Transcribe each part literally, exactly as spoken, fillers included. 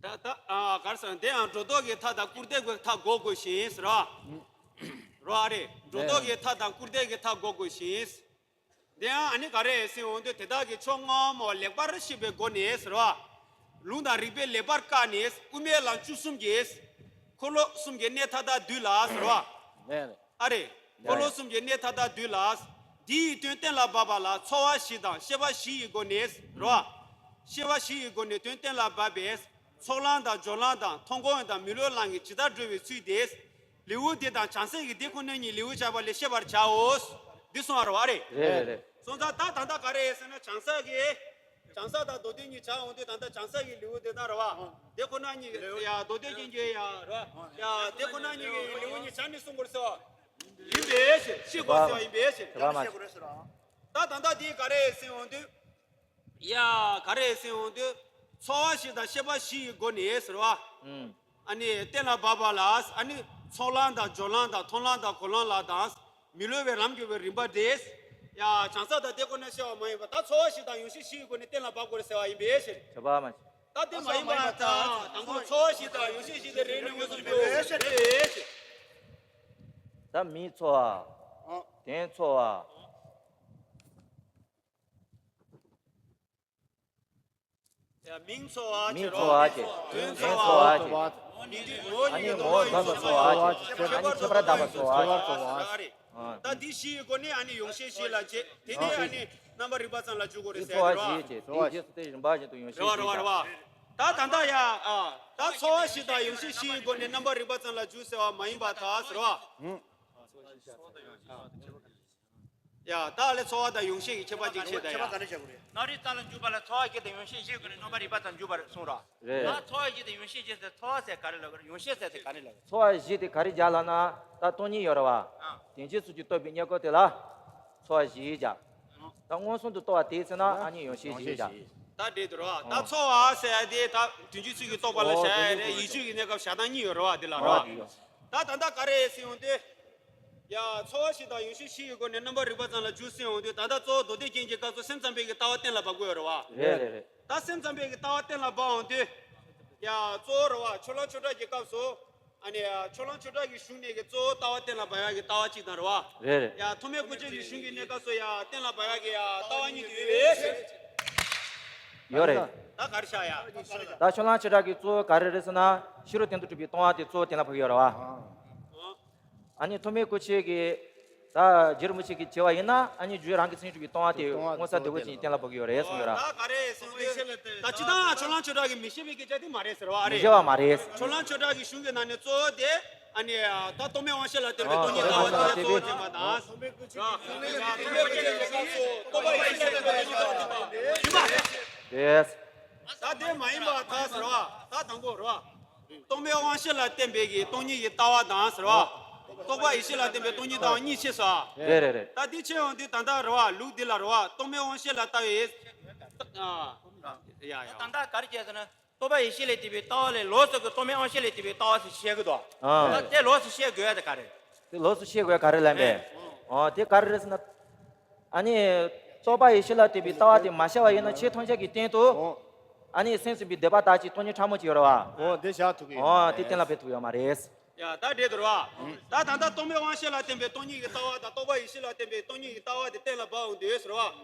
ད་ད་ཨ་ག་རེ་ཟེར་ན། དེ་ཡང་སྒྲོ་འདོགས་ཀྱི་མཐའ་དང་སྐུར་འདེབས་ཀྱི་མཐའ་འགོག་དགོས་ཤིང་ཟེར་བ། རོ་ཨ་རེ། སྒྲོ་འདོགས་ཀྱི་མཐའ་དང་སྐུར་འདེབས་ཀྱི་མཐའ་འགོག་དགོས་ཤིང་། དེ་ཡང་ཨ་ནི་ག་རེ་ཟེར་འོང་དུས། དེ་དག་གི་ཕྱོགས་སྔ་མ་ལེགས་པར་ཤེས་པའི་སྒོ་ནས་ཟེར་བ། ལུང་དང་རིགས་པས་ལེགས་པར་བཀག་ནས། དབུ་མའི་ལམ་བཅུ་གསུམ་གྱི་འཁོར་ལོ་གསུམ་གྱི་གནས་མཐའ་དག་བསྡུས་ལ་ཟེར་བ། ཨ་རེ། འཁོར་ལོ་གསུམ་གྱི་གནས་མཐའ་དག་བསྡུས་ལ། འདི་ཡི་དོན་གཏན་ལ་འབེབས་པ་ལ་ཚོར་བ་བཞི་དང་ཤེས་པ་བཞི་ཡི་སྒོ་ནས་རོ། ཤེས་པ་བཞི་ཡི་སྒོ་ནས་དོན་གཏན་ལ་འབེབས་པས་ཚོགས་ལམ་དང་སྦྱོར་ལམ་དང་མཐོང་སྒོམ་དང་མི་སློབ་ལམ་གྱིས་ཇི་ལྟར་སྒྲུབ་པའི་ཚུལ་དེ། ལེའུ་འདི་དང་བྱང་སེམས་ཀྱི་དེ་ཁོ་ན་ཉིད་ལེའུ་བྱ་བ་ལས་ཤེས་པར་བྱའོ། འདི་གསུངས་པ་རེད་བ། ཨ་རེད། རེད་རེད། སོང་ཙང་ད་ད་ལྟ་ག་རེ་ཟེར་ན། བྱང་ས་གི་བྱང་ས་དང་མདོ་སྡེ་གཉིས་བྱ་འོང་དུས། ད་ལྟ་བྱང་ས་གི་ལེའུ་དེ་དང་རེད་བ། དེ་ཁོ་ན་ཉིད་ཡ་མདོ་སྡེ་གཉིས་ཀྱི་ཡ་རེད་བ། ཡ་དེ་ཁོ་ན་ཉིད་ཀྱི་ལེའུ་གཉིས་ཆ་ནས་གསུང་དགོས་ཟེར་བ་ཡིན་པའི་ཕྱིར། ཤེས་དགོས་ཟེར་བ་ཡིན་པའི་ཕྱིར། ད་ད་ལྟ་དེ་ག་རེ་ཟེར་འོང་དུས། ཡ་ག་རེ་ཟེར་འོང་དུས། ཚོར་བ་བཞི་དང་ཤེས་པ་བཞི་ཡི་སྒོ་ནས་ཟེར་བ། ཨ་ནི་གཏན་ལ་འབེབས་པ་ལ། ཨ་ནི་ཚོགས་ལམ་དང་སྦྱོར་ལམ་དང་མཐོང་ལམ་དང་གོ་ལམ་ལ་དང་མི་སློབ་པའི་ལམ་བརྒྱུད་པའི་རིམ་པ་དེ། ཡ་བྱང་ས་དང་དེ་ཁོ་ན་ཤེས་པ་མ་ཡིན་པར། ད་ཚོར་བ་བཞི་དང་ཡོངས་ཤེས་བཞི་ཡི་སྒོ་ནས་གཏན་ལ་འབེབས་དགོས་རེད་ཟེར་བ་ཡིན་པའི་ཕྱིར། བྱ་བ་མ། ད་དེ་མ་ཡིན་པར་ཐལ། དང་པོ་ཚོར་བ་བཞི་དང་ཡོངས་ཤེས་བཞི་དེ་རེ་ནས་མངོན་སུམ་དུ་བྱ་བའི་ཕྱིར། ད་མིང་ཚོར་བ། དོན་ཚོར་བ། ཡ་མིང་ཚོར་བ། མིང་ཚོར་བ་བྱས། དོན་ཚོར་བ་བྱས། ཨ་ནི་ངོ་བོ་འདོད་པ་ཚོར་བ་བྱས། ཨ་ནི་ཁྱད་པར་འདོད་པ་ཚོར་བ་བྱས། ཨ་རེད། ད་འདི་བཞི་ཡི་སྒོ་ནས་ཨ་ནི་ཡོངས་ཤེས་བཞི་ལ་བྱེད། དེ་ནས་ཨ་ནི་རྣམ་པར་རིག་པ་ཙམ་ལ་འཇུག་དགོས་རེད་ཟེར་བ་རེད་བ། ཚོར་བ་བཞི་བྱས། དེའི་རྗེས་སུ་དེ་རིམ་པ་བཞིན་དུ་ཡོངས་ཤེས་བཞི་བྱས། རེད་བ་རེད་བ། ད་ད་ལྟ་ཡ་ཨ་ད་ཚོར་བ་བཞི་དང་ཡོངས་ཤེས་བཞི་ཡི་སྒོ་ནས་རྣམ་པར་རིག་པ་ཙམ་ལ་འཇུག་ཟེར་བ་མ་ཡིན་པར་ཐལ་ཟེར་བ། ཡ་ད་ལས་ཚོར་བ་དང་ཡོངས་ཤེས་ཀྱི་ཁྱད་པར་ཅིག་བཤད་ད་ཡ། ཁྱད་པར་ག་རེ་བྱ་དགོས་རེད། རྣམ་རིག་ཙམ་ལ་འཇུག་པ་ལ་ཚོར་བ་བཞི་དང་ཡོངས་ཤེས་བཞི་ཀུན་ནས་རྣམ་པར་རིག་པ་ཙམ་འཇུག་པར་གསུངས་རོ། རེད། ད་ཚོར་བ་བཞི་དང་ཡོངས་ཤེས་བཞི་ཟེར། ཚོར་བ་ཟེར་ག་རེ་ལབ་དགོས་རེད། ཡོངས་ཤེས་ཟེར་དེ་ག་རེ་ལབ་དགོས་རེད། ཚོར་བ་བཞི་དེ་ག་རེ་བྱ་ལབ་ན། ད་སྟོང་ཉིད་ཡོད་རེད་བ། ཨ། དོན་སྤྱི་གཙུག་གི་རྟོགས་པའི་གཉེན་སྐོར་དེ་ལ་ཚོར་བ་བཞི་བྱ། ད་མངོན་སུམ་དུ་རྟོགས་པ་དེ་ཟེར་ན་ཨ་ནི་ཡོངས་ཤེས་བཞི་བྱ། ད་འགྲིག་འདུག་རེད་བ། ད་ཚོར་བ་ཟེར་ཡ་དེ་ད་དོན་སྤྱི་གཙུག་གི་རྟོགས་པ་ལ་བྱ་ཡ་རེད། ཡིད་དཔྱོད་ཀྱི་གནས་སྐབས་བྱ་སྟངས་གཉིས་ཡོད་རེད་བ། དེ་ལ་རེད་བ། ད་ད་ལྟ་ག་རེ་ཟེར་ཡོང་དུས། ཡ་ཚོར་བ་བཞི་དང་ཡོངས་ཤེས་བཞི་ཡི་སྒོ་ནས་རྣམ་པར་རིག་པ་ཙམ་ལ་འཇུག་ཟེར་ཡོང་དུས། ད་ལྟ་གཙོ་བོ་མདོ་སྡེ་རྒྱན་གྱི་སྐབས་སུ་སེམས་ཙམ་པའི་གི་ལྟ་བ་གཏན་ལ་འབེབས་དགོས་ཡོད་རེད་བ། རེད་རེད་རེད། ད་སེམས་ཙམ་པའི་གི་ལྟ་བ་གཏན་ལ་འབེབས་ཡོང་དུས། ཡ་གཙོ་བོ་རེད་བ། ཕྱོགས་ལམ་ཆོས་གྲགས་ཀྱི་སྐབས་སུ། ཨ་ནི་ཡ་ཕྱོགས་ལམ་ཆོས་གྲགས་ཀྱི་གཞུང་ནས་ཀྱི་གཙོ་བོ་ལྟ་བ་གཏན་ལ་འབེབས་ཡག་གི་ལྟ་བ་གཅིག་དང་རེད་བ། རེད་རེད། ཡ་ཐོགས་མེད་སྐུ་མཆེད་ཀྱི་གཞུང་གི་གནས་སྐབས་སུ་ཡ་གཏན་ལ་འབེབས་ཡག་གི་ཡ་ལྟ་བ་གཉིས་དེ་ཡོད་རེད། ཡོད་རེད། ད་ག་རེ་བྱ་ཡ། ད་ཕྱོགས་ལམ་ཆོས་གྲགས་ཀྱི་གཙོ་བོ་ག་རེ་རེད་ཟེར་ན། ཕྱི་རོལ་སྟེང་དུ་གྲུབ་པའི་སྟོང་པ་དེ་གཙོ་བོ་གཏན་ལ་ཕབ་ཡོད་རེད་བ། ཨ། ཨ་ནི་ཐོགས་མེད་སྐུ་མཆེད་ཀྱིས། ད་རྗེ་རིན་པོ་ཆེ་གིས་བྱས་པ་ཡིན་ན། ཨ་ནི་རྒྱུ་རང་གི་མཚན་ཉིད་གྲུབ་པའི་སྟོང་པ་དེ་མངོན་གསལ་དོད་པོ་ཅན་གཏན་ལ་ཕབ་ཀྱི་ཡོད་རེད་གསུངས་ཡོད་ར། ད་ག་རེ་གསུངས་ཏེ། ད་སྤྱིར་བཏང་ཕྱོགས་ལམ་ཆོས་གྲགས་ཀྱི་མི་ཤེས་པའི་སྐད་ཆ་དེ་མ་རེད་ཟེར་བ་རེད། མི་ཤེས་པ་མ་རེད། ཕྱོགས་ལམ་ཆོས་གྲགས་ཀྱི་གཞུང་གི་ནང་ནས་གཙོ་བོ་དེ། ཨ་ནི་ད་སྟོང་པའི་དབང་ཤེས་ལ་བརྟེན་པའི་སྟོང་ཉིད་ལྟ་བ་དེ་གཙོ་བོ་བྱས་པ་དང་། རྟོགས་པ་ཡེ་ཤེས་ལ་བརྟེན་པའི་སྟོང་ཉིད་ལྟ་བ་དེ་ཡིན་པ་རེད། ད་དེ་མ་ཡིན་པར་ཐལ་ཟེར་བ། ད་དང་པོ་རེད་བ། སྟོང་པའི་དབང་ཤེས་ལ་བརྟེན་པའི་གི་སྟོང་ཉིད་ཀྱི་ལྟ་བ་དང་ཟེར་བ། རྟོགས་པ་ཡེ་ཤེས་ལ་བརྟེན་པའི་སྟོང་ཉིད་ལྟ་བ་གཉིས་ཕྱེ་ས། རེད་རེད་རེད། ད་འདི་ཕྱེ་ཡོང་དུས་ད་ལྟ་རེད་བ། ལུགས་འདི་ལ་རེད་བ། སྟོང་པའི་དབང་ཤེས་ལ་ལྟ་བའི། ཨ། ཡ་ཡ། ད་ལྟ་ག་རེ་བྱས་ཟེར་ན། རྟོགས་པ་ཡེ་ཤེས་ལས་བརྟེན་པའི་ལྟ་བ་ལས་ལོགས་སུ་གི་སྟོང་པའི་དབང་ཤེས་ལས་བརྟེན་པའི་ལྟ་བ་ཟེར་བཤད་གི་འདུག་ཨ། ད་དེ་ལོགས་སུ་བཤད་དགོས་ཡ་དེ་ག་རེ། དེ་ལོགས་སུ་བཤད་དགོས་ཡ་ག་རེ་ལབ་པས། ཨ། དེ་ག་རེ་རེད་ཟེར་ན། ཨ་ནི། རྟོགས་པ་ཡེ་ཤེས་ལ་བརྟེན་པའི་ལྟ་བ་དེ་མ་བྱས་པ་ཡིན་ན་ཆོས་ཐམས་ཅད་ཀྱི་སྟེང་དུ། ཨོ། ཨ་ནི་སེམས་ཟིན་པའི་སྡིག་པ་དག་ཅིང་སྟོང་ཉིད་ཕྲ་མོ་ཅིག་ཡོད་རེད་བ། ཨོ་དེ་བཞག་ཐུབ་ཀྱི་ཡོད་མ་རེད། ཨོ་དེ་གཏན་ལ་ཕེབས་ཐུབ་ཡོད་མ་རེད། ཡ་ད་དེ་དུ་རེད་བ། ད་ད་ལྟ་སྟོང་པའི་དབང་ཤེས་ལ་བརྟེན་པའི་སྟོང་ཉིད་ཀྱི་ལྟ་བ་དང་རྟོགས་པ་ཡེ་ཤེས་ལ་བརྟེན་པའི་སྟོང་ཉིད་ཀྱི་ལྟ་བ་དེ་གཏན་ལ་དབབ་འོང་དུས་ཟེར་བ།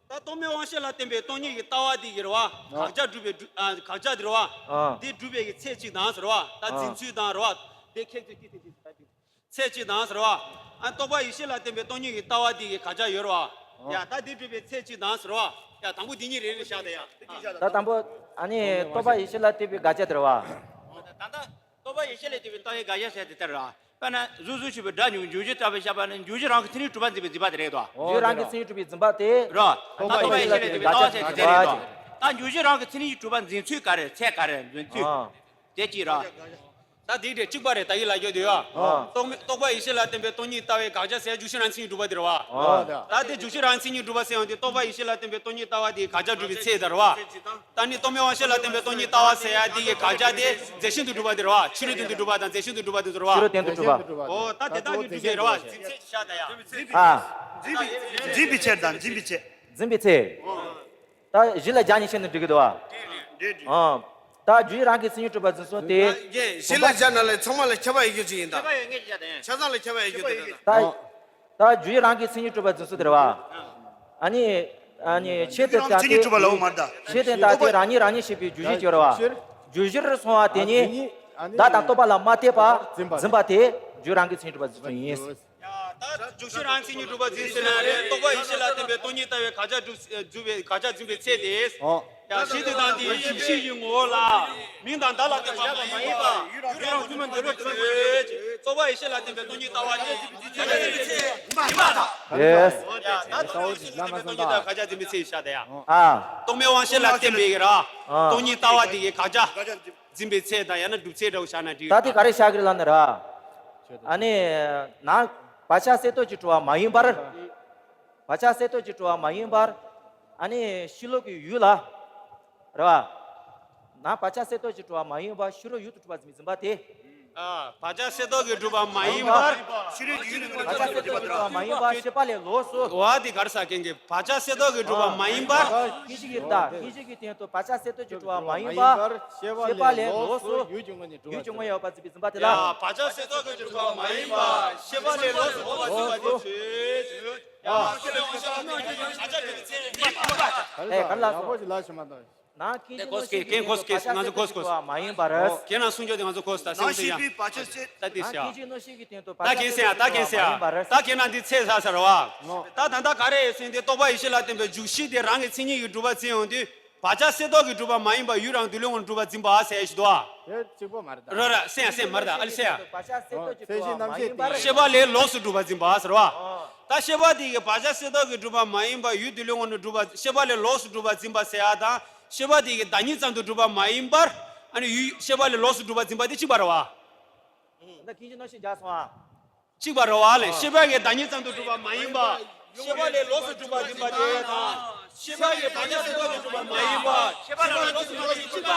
ད་སྟོང་པའི་དབང་ཤེས་ལ་བརྟེན་པའི་སྟོང་ཉིད་ཀྱི་ལྟ་བ་དེ་ཡིན་རེད་བ། ཨོ། དགག་བྱ་སྒྲུབ་པའི་སྒྲུབ་ཨ་དགག་བྱ་དེ་རེད་བ། ཨོ། དེ་སྒྲུབ་པའི་གི་ཚད་གཅིག་དང་ཟེར་བ། ད་ཨོ། འཛིན་ཚུལ་དང་རེད་བ། དེ་ཁྱད་ཆོས་ཀྱི་དེ་དེ་ཚད་གཅིག་དང་ཟེར་བ། ཨ་རྟོགས་པ་ཡེ་ཤེས་ལ་བརྟེན་པའི་སྟོང་ཉིད་ཀྱི་ལྟ་བ་འདི་གི་དགག་བྱ་ཡོད་རེད་བ། ཡ་ད་འདི་སྒྲུབ་པའི་ཚད་གཅིག་དང་ཟེར་བ། ཡ་དང་པོ་འདི་གཉིས་རེ་རེ་བཞག་ད་ཡ། ད་དང་པོ་ཨ་ནི་རྟོགས་པ་ཡེ་ཤེས་ལ་བརྟེན་པའི་དགག་བྱ་དེ་རེད་བ། ད་ལྟ་རྟོགས་པ་ཡེ་ཤེས་ལ་བརྟེན་པའི་ལྟ་བའི་དགག་བྱ་ཟེར་དེ་ལྟར་ར། དཔེར་ན་གཟུགས་གཟུགས་ཆུད་པའི་སྒྲ་འཇུག་འཇུག་གཞི་ལྟ་བུ་བཞག་པ་ནི་འཇུག་གཞི་རང་གི་མཚན་ཉིད་གྲུབ་པ་འཛིན་པའི་འཛིན་པ་དེ་རེད་དོ། འཇུག་རང་གི་མཚན་ཉིད་གྲུབ་པའི་འཛིན་པ་དེ། ར། ད་རྟོགས་པ་ཡེ་ཤེས་ལ་བརྟེན་པའི་ལྟ་བ་ཟེར་དེ་དེ་རེད་དོ། ད་འཇུག་གཞི་རང་གི་མཚན་ཉིད་གྲུབ་པ་འཛིན་ཚུལ་ག་རེ་ཚད་ག་རེ་འཛིན་ཚུལ། དེ་གཅིག་ར། ད་དེ་དེ་གཅིག་པ་རེད། ད་ཡིད་ལ་ཡོད་དུས་ཡ། ཨ། རྟོགས་མེད་རྟོགས་པ་ཡེ་ཤེས་ལ་བརྟེན་པའི་སྟོང་ཉིད་ལྟ་བའི་དགག་བྱ་ཟེར་འཇུག་གཞི་རང་མཚན་ཉིད་གྲུབ་པ་དེ་རེད་བ། ཨ། ད་དེ་འཇུག་གཞི་རང་མཚན་ཉིད་གྲུབ་པ་ཟེར་ཡོང་དུས་རྟོགས་པ་ཡེ་ཤེས་ལ་བརྟེན་པའི་སྟོང་ཉིད་ལྟ་བ་དེའི་དགག་བྱ་སྒྲུབ་པའི་ཚད་དེ་རེད་བ། ད་ནི་རྟོགས་མེད་དབང་ཤེས་ལ་བརྟེན་པའི་སྟོང་ཉིད་ལྟ་བ་ཟེར་ཡ་དེ་གི་དགག་བྱ་དེ་རྫས་གཞན་དུ་གྲུབ་པ་དེ་རེད་བ། ཕྱི་རོལ་སྟེང་དུ་གྲུབ་པ་དང་རྫས་གཞན་དུ་གྲུབ་པ་དེ་ཚོ་རེད་བ། ཕྱི་རོལ་སྟེང་དུ་གྲུབ་པ། ཨོ་ད་དེ་དག་གི་སྒྲུབ་པའི་རེད་བ། འཛིན་ཚད་ཅིག་བཞག་ད་ཡ། ཨ། འཛིན་པའི་ཚད་དང་འཛིན་པའི་ཚད། འཛིན་པའི་ཚད། ད་གཞི་ལ་སྦྱར་ནས་བཤད་ན་འགྲིག་གི་འདུག་བ། ཨ། ད་རྒྱུ་ཡི་རང་གི་མཚན་ཉིད་གྲུབ་པ་འཛིན་སོང་སྟེ། ཡེ་གཞི་ལ་སྦྱར་ན་ལས་ཚང་མ་ལ་ཁྱབ་པ་ཡོད་རྒྱུ་ཅིག་ཡིན་ད། ཁྱབ་པ་ཡོད་ངེས་ཀྱི་ཡ་དེ། ཆ་ཚང་ལ་ཁྱབ་པ་ཡོད་རྒྱུ་དེ་ད། ད་རྒྱུ་ཡི་རང་གི་མཚན་ཉིད་གྲུབ་པ་འཛིན་སོང་དེ་རེད་བ། ཨ་ནི། ཨ་ནི་ཆོས་དེ་ལྟ་སྟེ། ཆོས་དེ་ལྟ་སྟེ་རང་ཉིད་རང་ཉིད་ཤེས་པའི་རྒྱུ་གཞི་བརྗོད་རེད་བ། རྒྱུ་གཞིར་སོང་བ་དེ་ཉིད། བདག་དང་རྟོག་པ་ལ་མ་ལྟོས་པ་འཛིན་པ་དེ་རྒྱུ་རང་གི་མཚན་ཉིད་གྲུབ་པ་འཛིན་སོང་ཡིན། ད་རྒྱུ་གཞི་རང་མཚན་ཉིད་གྲུབ་པ་འཛིན་ཟེར་ན་རེད། རྟོག་པ་ཡེ་ཤེས་ལ་བརྟེན་པའི་སྟོང་ཉིད་ལྟ་བའི་དགག་བྱ་སྒྲུབ་སྒྲུབ་པའི་དགག་བྱ་འཛིན་པའི་ཚེ་དེ། ཡང་གཞི་དེ་དང་དེའི་རྒྱུ་གཞི་ཡི་ངོ་བོ་ལ། མིང་དང་བརྡ་ལ་བརྟེན་པ་མ་ཡིན་པ་ཡུལ་རང་རྫུན་མ་འདོད་པའི་ཚུལ་གྱིས། རྟོག་པ་ཡེ་ཤེས་ལ་བརྟེན་པའི་སྟོང་ཉིད་ལྟ་བ་དེ་དགག་བྱ་འཛིན་པའི་ཚེ་ཡིན་པ་དང་། ཡེས། ཡ་ད་རྟོག་པ་ཡེ་ཤེས་ལ་བརྟེན་པའི་སྟོང་ཉིད་ལྟ་བ་དེ་དགག་བྱ་འཛིན་པའི་ཚེ་ཡིན་པ་དང་། སྟོང་ཉིད་ལྟ་བའི་དགག་བྱ་འཛིན་པའི་ཚེ་ཡིན་ཤག་དེ་ཡ། ཨ། རྟོག་མེད་དབང་ཤེས་ལ་བརྟེན་པའི་གི་ར། ཨ། སྟོང་ཉིད་ལྟ་བ་དེ་གི་དགག་བྱ། འཛིན་པའི་ཚེ་དང་ཡང་ན་སྒྲུབ་ཚེ་འདྲ་བོ་བཞག་ན་འགྲིག་ད་དེ་ག་རེ་བཞག་གི་རེད་ལབ་ན་ར། ཨ་ནི། ནང་བག་ཆགས་གསལ་སྟོབས་ཀྱིས་གྲུབ་པ་མ་ཡིན་པར། བག་ཆགས་གསལ་སྟོབས་ཀྱིས་གྲུབ་པ་མ་ཡིན་པར། ཨ་ནི་ཕྱི་ལོགས་ཀྱི་ཡུལ་ལ། རེད་བ། ནང་བག་ཆགས་གསལ་སྟོབས་ཀྱིས་གྲུབ་པ་མ་ཡིན་པར་ཕྱི་རོལ་ཡུལ་དུ་གྲུབ་པ་འཛིན་པ་དེ། ཨ། བག་ཆགས་གསལ་སྟོབས་ཀྱིས་གྲུབ་པ་མ་ཡིན་པར། ཕྱི་རོལ་ཡུལ་དུ་གྲུབ་པ་འཛིན་པ་དེ། བག་ཆགས་གསལ་སྟོབས་ཀྱིས་གྲུབ་པ་མ་ཡིན་པར་ཤེས་པ་ལས་ལོགས་སུ། བ་དེ་ག་རེ་ཟེར་མཁན་གྱི་བག་ཆགས་གསལ་སྟོབས་ཀྱིས་གྲུབ་པ་མ་ཡིན་པར། སྐྱེ་མཆེད་ཀྱི་བདག་སྐྱེ་མཆེད་ཀྱི་སྟེང་དུ་བག་ཆགས་གསལ་སྟོབས་ཀྱིས་གྲུབ་པ་མ་ཡིན་པར། ཤེས་པ་ལས་ལོགས་སུ་ཡུལ་གྱི་ངོས་ནས་གྲུབ་པ་ཡུལ་གྱི་ངོས་ཡོད་པ་འཛིན་པའི་འཛིན་པ་དེ་ལ། ཡ་བག་ཆགས་གསལ་སྟོབས་ཀྱིས་གྲུབ་པ་མ་ཡིན་པ་ཤེས་པ་ལས་ལོགས་སུ་གྲུབ་པ་འཛིན་པ་དེ་ཆོས་ཅན། ཡ་ཤེས་པ་ལས་ལོགས་སུ་གྲུབ་པ་འཛིན་པ་དེ་ཆོས་ཅན། ཨེ་ག་རེ་ལབ་སོང་། ལ་ཤི་མ་དང་། ནང་སྐད་ཅིག་གནོད་ཤེས་ཀྱི་སྟེང་དུ་བག་ཆགས་གསལ་སྟོབས་ཀྱིས་གྲུབ་པ་མ་ཡིན་པར། ཁྱེད་རང་གསུང་ཆོས་དེ་ང་ཚོ་གོ་ས་ད་སེམས་ཚེ་ཡ། ད་དེ་བྱ། ནང་སྐད་ཅིག་གནོད་ཤེས་ཀྱི་སྟེང་དུ་བག་ད་ཆགས་གལ་སྲིད་ཡ་ད་གལ་སྲིད་ཡ། ད་ཁྱེད་རང་འདི་ཚེ་ས་ས་ར་བ། ད་ད་ལྟ་ག་རེ་ཡོད་ཟིན་དེ་རྟོག་པ་ཡེ་ཤེས་ལ་བརྟེན་པའི་འཇུག་གཞི་དེ་རང་གི་མཚན་ཉིད་ཀྱིས་གྲུབ་པ་འཛིན་ཡོང་དུས། བག་ཆགས་གསལ་སྟོབས་ཀྱིས་གྲུབ་པ་མ་ཡིན་པ་ཡུལ་རང་དུ་ལུས་ངོར་གྲུབ་པ་འཛིན་པ་ཟེར་ཞིག་འདུག་ཨ། དེ་གཅིག་པོ་མ་རེད་ད། རོ་ར་སེམས་ཡ་སེམས་མ་རེད་ད་ཨ་ལི་སེ་ཡ། བག་ཆགས་གསལ་སྟོབས་ཀྱིས་གྲུབ་པ་མ་ཡིན་པར། ཤེས་པ་ལས་ལོགས་སུ་གྲུབ་པ་འཛིན་པ་ཟེར་བ། ད་ཤེས་པ་དེ་གིས་བག་ཆགས་གསལ་སྟོབས་ཀྱིས་གྲུབ་པ་མ་ཡིན་པ་ཡུལ་དུ་ལུས་ངོར་ནི་གྲུབ་པ་ཤེས་པ་ལས་ལོགས་སུ་གྲུབ་པ་འཛིན་པ་ཟེར་ཡ་དང་ཤེས་པ་དེ་གིས་བདག་ཉིད་ཙམ་དུ་གྲུབ་པ་མ་ཡིན་པར། ཨ་ནི་ཡུལ་ཤེས་པ་ལས་ལོགས་སུ་གྲུབ་པ་འཛིན་པ་དེ་གཅིག་པ་རེད་བ། ད་ཁྱེད་ཀྱིས་གནོད་ཤེས་རྒྱག་སོང་ཨ། གཅིག་པ་རེད་བ་ལས་ཤེས་པ་གིས་བདག་ཉིད་ཙམ་དུ་གྲུབ་པ་མ་ཡིན་པ། ཤེས་པ་ལས་ལོགས་སུ་གྲུབ་པ་འཛིན་པ་དེ་དང་། ཤེས་པ་གིས་བག་ཆགས་གསལ་སྟོབས་ཀྱིས་གྲུབ་པ་མ་ཡིན་པ། ཤེས་པ་ལས་ལོགས་སུ་གྲུབ་པ་དེ་གཅིག་པ་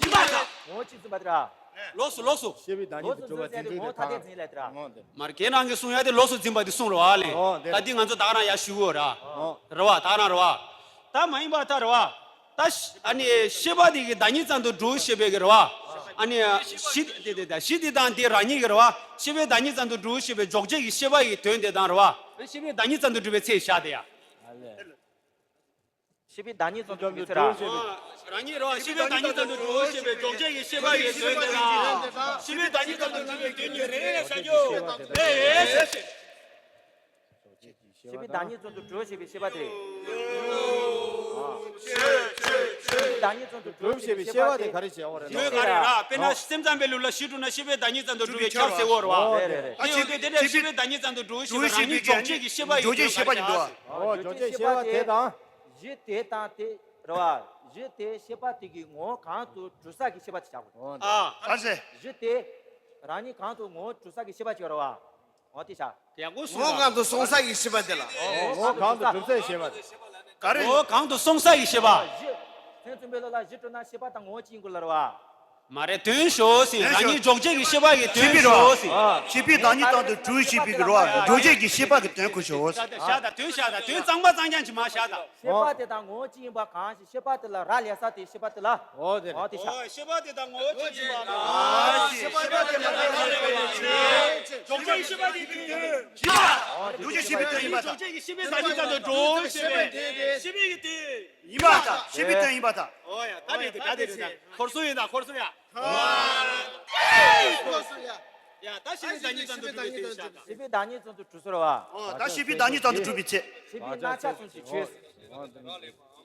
ཡིན་པ་དང་། ངོ་བོ་གཅིག་འཛིན་པ་དེ་ར། ལོགས་སུ་ལོགས་སུ། ཤེས་པའི་བདག་ཉིད་དུ་གྲུབ་པ་འཛིན་ཚུལ་དེ་ངོ་བོ་ཐ་དད་འཛིན་ལས་དེ་ར། མར་ཁྱེད་རང་གིས་གསུང་ཡ་དེ་ལོགས་སུ་འཛིན་པ་དེ་གསུང་རེད་བ་ལས། ད་འདི་ང་ཚོ་ད་ག་རང་ཡ་ཞུ་གོ་ར། རེད་བ་ད་ག་རང་རེད་བ། ད་མ་ཡིན་པ་ད་རེད་བ། ད་ཤ་ཨ་ནི་ཤེས་པ་དེ་གིས་བདག་ཉིད་ཙམ་དུ་གྲུབ་ཞེས་པའི་གི་རེད་བ། ཨ་ནི་གཞི་དེ་དེ་དེ་གཞི་དེ་དང་དེ་རང་ཉིད་ཀྱི་རེད་བ། ཤེས་པས་བདག་ཉིད་ཙམ་དུ་གྲུབ་ཞེས་པའི་འཇོག་བྱེད་ཀྱི་ཤེས་པ་ཡི་དོན་དེ་དང་རེད་བ། ཤེས་པས་བདག་ཉིད་ཙམ་དུ་གྲུབ་པའི་ཚེ་བཞག་དེ་ཡ། ཤེས་པས་བདག་ཉིད་ཙམ་དུ་གྲུབ་པའི་ཚེ་ར། རང་ཉིད་རེད་བ། ཤེས་པས་བདག་ཉིད་ཙམ་དུ་གྲུབ་ཞེས་པའི་འཇོག་བྱེད་ཀྱི་ཤེས་པ་ཡི་དོན་དེ་དང་། ཤེས་པས་བདག་ཉིད་ཙམ་དུ་གྲུབ་པའི་དོན་གཉིས་རེ་རེ་ལས་བཤད་རྒྱུ། ཨེ། ཤེས་པས་བདག་ཉིད་ཙམ་དུ་གྲུབ་ཞེས་པའི་ཤེས་པ་དེ། ཤེས་པས་བདག་ཉིད་ཙམ་དུ་གྲུབ་ཞེས་པའི་ཤེས་པ་དེ་ག་རེ་བྱེད་འོ་རེད། དོན་ག་རེ་ར། དཔེར་ན་སེམས་ཙམ་པའི་ལུགས་ལ་ཞི་གྲུབ་ན་ཤེས་པས་བདག་ཉིད་ཙམ་དུ་གྲུབ་པའི་ཁྱབ་ཟེར་འོ་རེད་བ། རེད་རེད་རེད། དེ་ཡོང་དུས་དེ་འདྲ་ཤེས་པས་བདག་ཉིད་ཙམ་དུ་གྲུབ་ཞེས་པའི་རང་ཉིད་འཇོག་བྱེད་ཀྱི་ཤེས་པ་ཡི་དོན་དེ་ཡང་། འཇོག་བྱེད་ཤེས་པ་དེ་དང་། གཞི་དེ་དང་དེ་རེད་བ། གཞི་དེ་ཤེས་པ་དེ་གི་ངོ་བོ་གང་དུ་གྲུབ་ས་གི་ཤེས་པ་དེ་བྱ་དགོས། ཨ། ག་ཟེ། གཞི་དེ་རང་ཉིད་གང་དུ་ངོ་བོ་གྲུབ་ས་གི་ཤེས་པ་ཅིག་རེད་བ། འོ་དེ་བྱ། ཡག་པོ་གསུངས་ངོ་བོ་གང་དུ་སོང་ས་གི་ཤེས་པ་དེ་ལ། ངོ་བོ་གང་དུ་གྲུབ་ས་གི་ཤེས་པ་དེ། ག་རེ། ངོ་བོ་གང་དུ་སོང་ས་གི་ཤེས་པ། གཞི། མཚན་མཚོན་པའི་བློ་ལ་གཞི་གྲུབ་ན་ཤེས་པ་དང་ངོ་བོ་གཅིག་ཡིན་དགོས་ལ་རེད་བ། མ་རེད་དོན་ཞོག་ཟིན་རང་ཉིད་འཇོག་བྱེད་ཀྱི་ཤེས་པ་གི་དོན་ཞོག་ཟིན། ཤེས་པའི་བདག་ཉིད་དང་དུ་གྲུབ་ཤེས་པའི་གི་རོ་འཇོག་བྱེད་ཀྱི་ཤེས་པ་གི་དོན་ཁོ་ཞོག་ཟིན། བཞག་ད་དོན་བཞག་ད་དོན་གཙང་མ་གཙང་རྐྱང་ཅིག་མ་བཞག་ད། ཤེས་པ་དེ་དང་ངོ་བོ་གཅིག་ཡིན་པ་གང་ཞིག་ཤེས་པ་དེ་ལ་རག་ལས་ས་དེ་ཤེས་པ་དེ་ལ། འོ་དེ་རེད། འོ་དེ་ཤ། ཤེས་པ་དེ་དང་ངོ་བོ་གཅིག་ཡིན་པ་གང་ཞིག་ཤེས་པ་དེ་ལ་རག་ལས་པའི་ཕྱིར། འཇོག་བྱེད་ཤེས་པ་དེ་དོན་ཡིན། འཇོག་བྱེད་ཤེས་པའི་དོན་ཡིན་པ་དང་། འཇོག་བྱེད་ཀྱི་ཤེས་པའི་བདག་ཉིད་ཙམ་དུ་གྲུབ་ཤེས་པའི་དོན་དེ་ཤེས་པའི་གི་དོན། ཡིན་པ་དང་ཤེས་པའི་དོན་ཡིན་པ་དང་། འོ་ཡ་ད་རེད་དེ་ད་དེ་རེད་ད། འཁོར་སོང་ཡིན་ད་འཁོར་སོང་ཡ། ཡ་ད་ཤེས་པའི་བདག་ཉིད་ཙམ་དུ་གྲུབ་པའི་ཚེ་བཞག་ད། ཤེས་པའི་བདག་ཉིད་ཙམ་དུ་གྲུབ་སོང་རེད་བ། ད་ཤེས་པའི་བདག་ཉིད་ཙམ་དུ་གྲུབ་པའི་ཚེ། ཤེས་པའི་རྣམ་གཞག་ཙམ་གྱིས་ཆོད།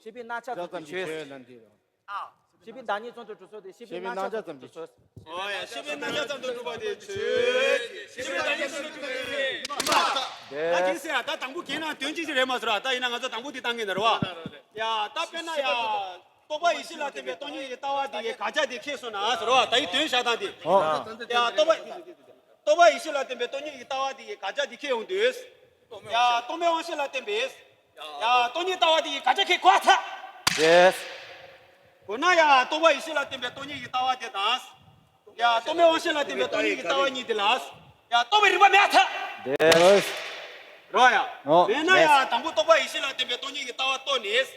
ཤེས་པའི་རྣམ་གཞག་ཙམ་གྱིས་ཆོད། ཤེས་པའི་བདག་ཉིད་ཙམ་དུ་གྲུབ་སོང་སྟེ་ཤེས་པའི་རྣམ་གཞག་ཙམ་གྱིས་ཆོད། འོ་ཡ་ཤེས་པའི་རྣམ་གཞག་ཙམ་དུ་གྲུབ་པ་དེ་ཆོས་ཅན། ཤེས་པའི་བདག་ཉིད་ཙམ་དུ་གྲུབ་པ་དེ་ཡིན་པ་དང་། ད་གིན་ཟེར་ཡ་ད་དང་པོ་གན་ན་དོན་གཅིག་ཅིག་རེད་མ་ཟེར་བ་ད་ཡིན་ན་ང་ཚོ་དང་པོ་དེ་བཏང་གིན་ན་རེད་བ། ཡ་ད་དཔེར་ན་ཡ། རྟོག་པ་ཡེ་ཤེས་ལ་བརྟེན་པའི་སྟོང་ཉིད་ཀྱི་ལྟ་བ་དེ་ཡི་དགག་བྱ་དེ་ཁེགས་སོང་ན་ཟེར་བ་ད་ཡི་དོན་བཞག་སྟངས་དེ། ཡ་རྟོག་པ། རྟོག་པ་ཡེ་ཤེས་ལ་བརྟེན་པའི་སྟོང་ཉིད་ཀྱི་ལྟ་བ་དེ་ཡི་དགག་བྱ་དེ་ཁེགས་ཡོང་དུས། ཡ་རྟོག་མེད་དབང་ཤེས་ལ་བརྟེན་པའི། ཡ་སྟོང་ཉིད་ལྟ་བ་དེ་ཡི་དགག་བྱ་ཁེགས་གོ་ཐལ། ཡེས། གོ་ན་ཡ་རྟོག་པ་ཡེ་ཤེས་ལ་བརྟེན་པའི་སྟོང་ཉིད་ཀྱི་ལྟ་བ་དེ་དང་། ཡ་རྟོག་མེད་དབང་ཤེས་ལ་བརྟེན་པའི་སྟོང་ཉིད་ཀྱི་ལྟ་བ་གཉིས་དེ་ལ། ཡ་རྟོག་པའི་རིགས་པ་མེད་ཐལ། ཡེས། རོ་ཡ། ཨོ། མེད་ན་ཡ་ཡེས། དང་པོ་རྟོག་པ་ཡེ་ཤེས་ལ་བརྟེན་པའི་སྟོང་ཉིད་ཀྱི་ལྟ་བ་རྟོགས་ནས།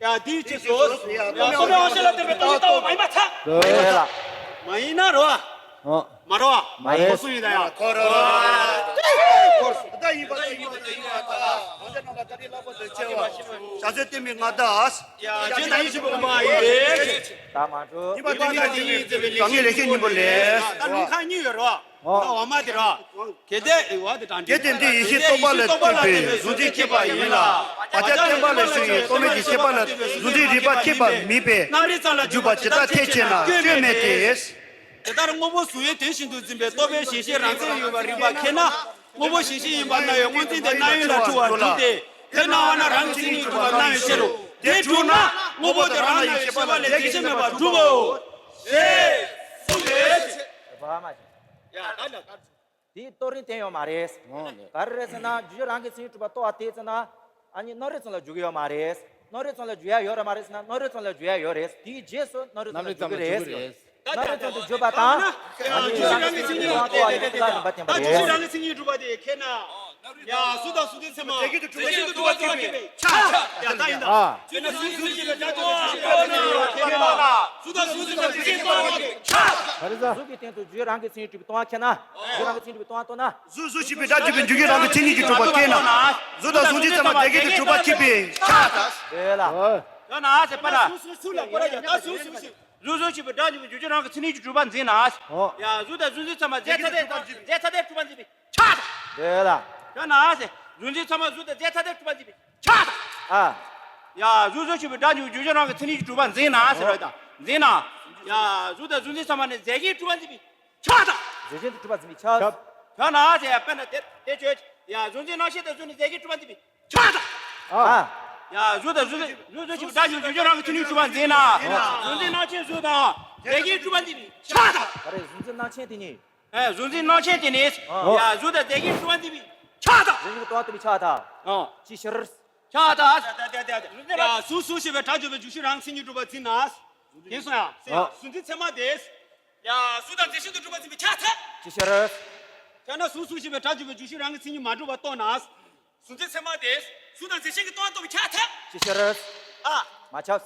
ཡ་དེའི་ཕྱིས་སུ། ཡ་སྟོད་པའི་དབང་ཤེས་ལ་བརྟེན་པའི་སྟོད་ཀྱི་ལྟ་བ་མ་ཡིན་པར་ཐལ། རེད་ལ། མ་ཡིན་ན་རོ། ཨོ། མ་རོ། མ་ཡིན། ཁོ་སུ་ཡིན་ད་ཡ། ཁོ་རོ། ཁོ་རོ། ད་ཡིན་པ་ད་ཡིན་པ་ད་ཡིན་པ་ད། ང་ཚོའི་ནང་ལ་ད་རེས་ལྷག་པར་དུ་ཆེ་བ། བྱ་རྩོལ་བསྟན་པའི་མངའ་བདག་ཡ་རྗེ་ན་ཡིན་ཞིག་པོ་མ་ཡིན་པས། ད་མ་འགྲོ། ཡིན་པ་ད་ཡིན་པ་ད་ཡིན་པ་ད། གང་ངེས་ལེགས་བཤད་སྙིང་པོ་ལས། ད་ལུང་ཁག་གཉིས་ཡོད་རོ། ཨོ། ད་འོག་མ་དེ་རོ། གལ་ཏེ་འོ་དེ་དྲང་གལ་ཏེ་འདི་ཡེ་ཤེས་རྟོག་པ་ལས་བཏུས་པའི་གཟུང་འཛིན་ཁྱད་པར་ཡིན་ལ། བག་ཆགས་བརྟན་པ་ལས་བྱུང་བའི་རྟོག་མེད་ཀྱི་ཁྱད་པར་ལ་གཟུང་འཛིན་རིག་པ་ཁྱད་པར་མིན་པས། རྣམ་རིག་ཙམ་ལ་འཇུག་པ་ཇི་ལྟར་ཐལ་ཅེ་ན་སྐྱོན་མེད་དེ། དེ་ལྟར་དངོས་པོ་གཟུང་བའི་དོན་བཞིན་དུ་འཛིན་པའི་རྟོག་པའི་ཞེན་ཤེས་རང་མཚན་ཡོད་པར་རིག་པ་ཁེགས་ན། དངོས་པོ་ཞེན་ཤེས་ཡིན་པར་སྣང་བའི་དངོས་འཛིན་དེ་སྣང་ཡུལ་ལ་འཁྲུལ་བར་འགྱུར་ཏེ། དེ་སྣང་བ་ན་རང་གི་མཚན་ཉིད་གྲུབ་པར་སྣང་བའི་ཕྱིར་རོ། དེ་གྲུབ་ན་དངོས་པོ་དེ་རང་སྣང་བའི་ཤེས་པ་ལ་རྫས་གཞན་མེད་པར་གྲུབ་བོ། ཞེས་གསུངས་ཏེ། དེ་བ་མ་བྱུང་། ཡ་ད་ལ། དེའི་རྟོགས་རིམ་བསྟན་ཡོད་མ་རེད། ཨོ་ལེ། ག་རེ་རེད་ཟེར་ན་རྒྱུ་རང་གི་མཚན་ཉིད་གྲུབ་པ་རྟོགས་པ་དེ་ཙམ་ན། ཨ་ནི་རྣམ་རིག་ཙམ་ལ་འཇུག་གི་ཡོད་མ་རེད། རྣམ་རིག་ཙམ་ལ་འཇུག་ཡ་ཡོད་རེད་མ་རེད་ཟེར་ན་རྣམ་རིག་ཙམ་ལ་འཇུག་ཡ་ཡོད་རེད། དེའི་རྗེས་སུ་རྣམ་རིག་ཙམ་ལ་འཇུག་གི་རེད། རྣམ་རིག་ཙམ་དུ་འཇུག་པ་དང་། ཨ་ནི་རྒྱུ་རང་གི་མཚན་ཉིད་གྲུབ་པ་དེ་ཁེགས་ན། ད་རྒྱུ་རང་གི་མཚན་ཉིད་གྲུབ་པ་དེ་ཁེགས་ན། ཡ་གཟུགས་དང་གཟུགས་ཅན་ཚད་མ་རྫས་གཞན་དུ་གྲུབ་པ་ཁེགས་པའི་ཆ། ཡ་ད་ཡིན་ད། ཨ། གཟུགས་དང་གཟུགས་ཅན་ཚད་མ་རྫས་གཞན་དུ་གྲུབ་པ་ཁེགས་ན། གཟུགས་དང་གཟུགས་ཅན་ཚད་མ་རྫས་གཞན་དུ་གྲུབ་པ་ཁེགས་ན། ག་རེ་ཟ། གཟུགས་ཀྱི་སྟེང་དུ་རྒྱུ་རང་གི་མཚན་ཉིད་གྲུབ་པའི་སྟོང་པ་ཁེགས་ན། རྒྱུ་རང་གི་མཚན་ཉིད་གྲུབ་པའི་སྟོང་པ་རྟོགས་ན། གཟུགས་གཟུགས་ཞེས་པའི་སྒྲ་བརྗོད་པའི་འཇུག་རྒྱུ་རང་གི་མཚན་ཉིད་ཀྱིས་གྲུབ་པ་ཁེགས་ན། གཟུགས་དང་གཟུགས་ཅན་ཚད་མ་རྫས་གཞན་དུ་གྲུབ་པ་ཁེགས་པའི་ཆ། དེ་ལ། ཡོད་ན་ཟེར་པ་ལ། གཟུགས་གཟུགས་གཟུགས་ལ་སྐོར་ར་ཡ་ད་གཟུགས་གཟུགས་གཟུགས། གཟུགས་གཟུགས་ཞེས་པའི་སྒྲ་བརྗོད་པའི་འཇུག་རྒྱུ་རང་གི་མཚན་ཉིད་ཀྱིས་གྲུབ་པ་འཛིན་ན། ཨོ། ཡ་གཟུགས་དང་གཟུགས་ཅན་ཚད་མ་རྫས་ཐ་དད་རྫས་ཐ་དད་གྲུབ་པ་འཛིན་པའི་ཆ་དང་། དེ་ལ། ཡོད་ན་ཟེར། གཟུགས་ཅན་ཚད་མ་གཟུགས་དང་རྫས་ཐ་དད་གྲུབ་པ་འཛིན་པའི་ཆ་དང་། ཨ། ཡ་གཟུགས་གཟུགས་ཞེས་པའི་སྒྲ་བརྗོད་པའི་འཇུག་རྒྱུ་རང་གི་མཚན་ཉིད་ཀྱིས་གྲུབ་པ་འཛིན་ན་ཟེར་བ་དང་འཛིན་ན། ཡ་གཟུགས་དང་གཟུགས་ཅན་ཚད་མ་ནི་རྫས་གཞན་གྲུབ་པ་འཛིན་པའི་ཆ་དང་། རྫས་གཞན་དུ་གྲུབ་པ་འཛིན་པའི་ཆ། ཡོད་ན་ཟེར་ཡ་དཔེར་ན་དེ་དེ་བརྗོད། ཡ་གཟུགས་འཛིན་རྣམ་ཤེས་དང་གཟུགས་ནི་རྫས་གཞན་གྲུབ་པ་འཛིན་པའི་ཆ་དང་། ཨ། ཡ་གཟུགས་དང་གཟུགས་གཟུགས་གཟུགས་ཞེས་པའི་སྒྲ་བརྗོད་པའི་འཇུག་རྒྱུ་རང་གི་མཚན་ཉིད་གྲུབ་པ་འཛིན་ན། གཟུགས་འཛིན་རྣམ་ཤེས་གཟུགས་དང་རྫས་གཞན་གྲུབ་པ་འཛིན་པའི་ཆ་དང་། ག་རེ་གཟུགས་འཛིན་རྣམ་ཤེས་དེ་ནི། ཨེ་གཟུགས་འཛིན་རྣམ་ཤེས་དེ་ནི། ཨོ། ཡ་གཟུགས་དང་རྫས་གཞན་གྲུབ་པ་འཛིན་པའི་ཆ་དང་། རྫས་གཞན་གྱི་སྟོང་པ་སྟོན་པའི་ཆ་དང་། ཨོ། ཅི་ཕྱིར། ཆ་དང་། ཡ་གཟུགས་གཟུགས་ཞེས་པའི་སྒྲ་བརྗོད་པའི་འཇུག་རྒྱུ་རང་མཚན་ཉིད་གྲུབ་པ་འཛིན་ན། ཡིན་སོང་ཡ། ཨོ། གཟུགས་འཛིན་ཚད་མ་དེ། ཡ་གཟུགས་དང་རྫས་གཞན་དུ་གྲུབ་པ་འཛིན་པའི་ཆ་དང་། ཅི་ཕྱིར། ཡང་ན་གཟུགས་གཟུགས་ཞེས་པའི་སྒྲ་བརྗོད་པའི་འཇུག་རྒྱུ་རང་གི་མཚན་ཉིད་མ་གྲུབ་པ་རྟོགས་ན། གཟུགས་འཛིན་ཚད་མ་དེ་གཟུགས་དང་རྫས་གཞན་གྱི་སྟོང་པ་རྟོགས་པའི་ཆ་དང་། ཅི་ཕྱིར། ཨ། མ་ཁྱབ།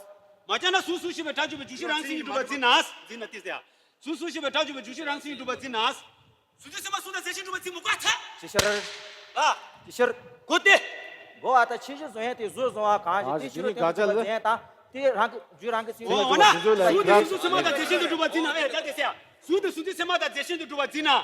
མ་ཁྱབ་ན་གཟུགས་གཟུགས་ཞེས་པའི་སྒྲ་བརྗོད་པའི་འཇུག་རྒྱུ་རང་མཚན་ཉིད་གྲུབ་པ་འཛིན་ན། འཛིན་ན་ཏི་སེ་ཡ། གཟུགས་གཟུགས་ཞེས་པའི་སྒྲ་བརྗོད་པའི་འཇུག་རྒྱུ་རང་མཚན་ཉིད་གྲུབ་པ་འཛིན་ན། གཟུགས་འཛིན་ཚད་མ་གཟུགས་དང་རྫས་གཞན་གྲུབ་པ་འཛིན་མི་དགོས་ཐལ། ཅི་ཕྱིར། ལ། ཅི་ཕྱིར། གོ་སྟེ། གོ་བ་དང་ཆོས་གཞི་བཟུང་ཡས་དེ་གཟུགས་བཟུང་བ་གང་ཞིག་དེ་ཕྱི་རོལ་དོན་དུ་འཛིན་པ་འཛིན་ཡས་དང་དེ་རང་གི་རྒྱུ་རང་གི་སེམས་འོ་ན་གཟུགས་དེ་གཟུགས་དང་ཚད་མ་དང་རྫས་གཞན་དུ་གྲུབ་པ་འཛིན་ན་ཨེ་ད་དེ་སེ་ཡ། གཟུགས་དེ་གཟུགས་འཛིན་ཚད་མ་དང་རྫས་གཞན་དུ་གྲུབ་པ་འཛིན་ན།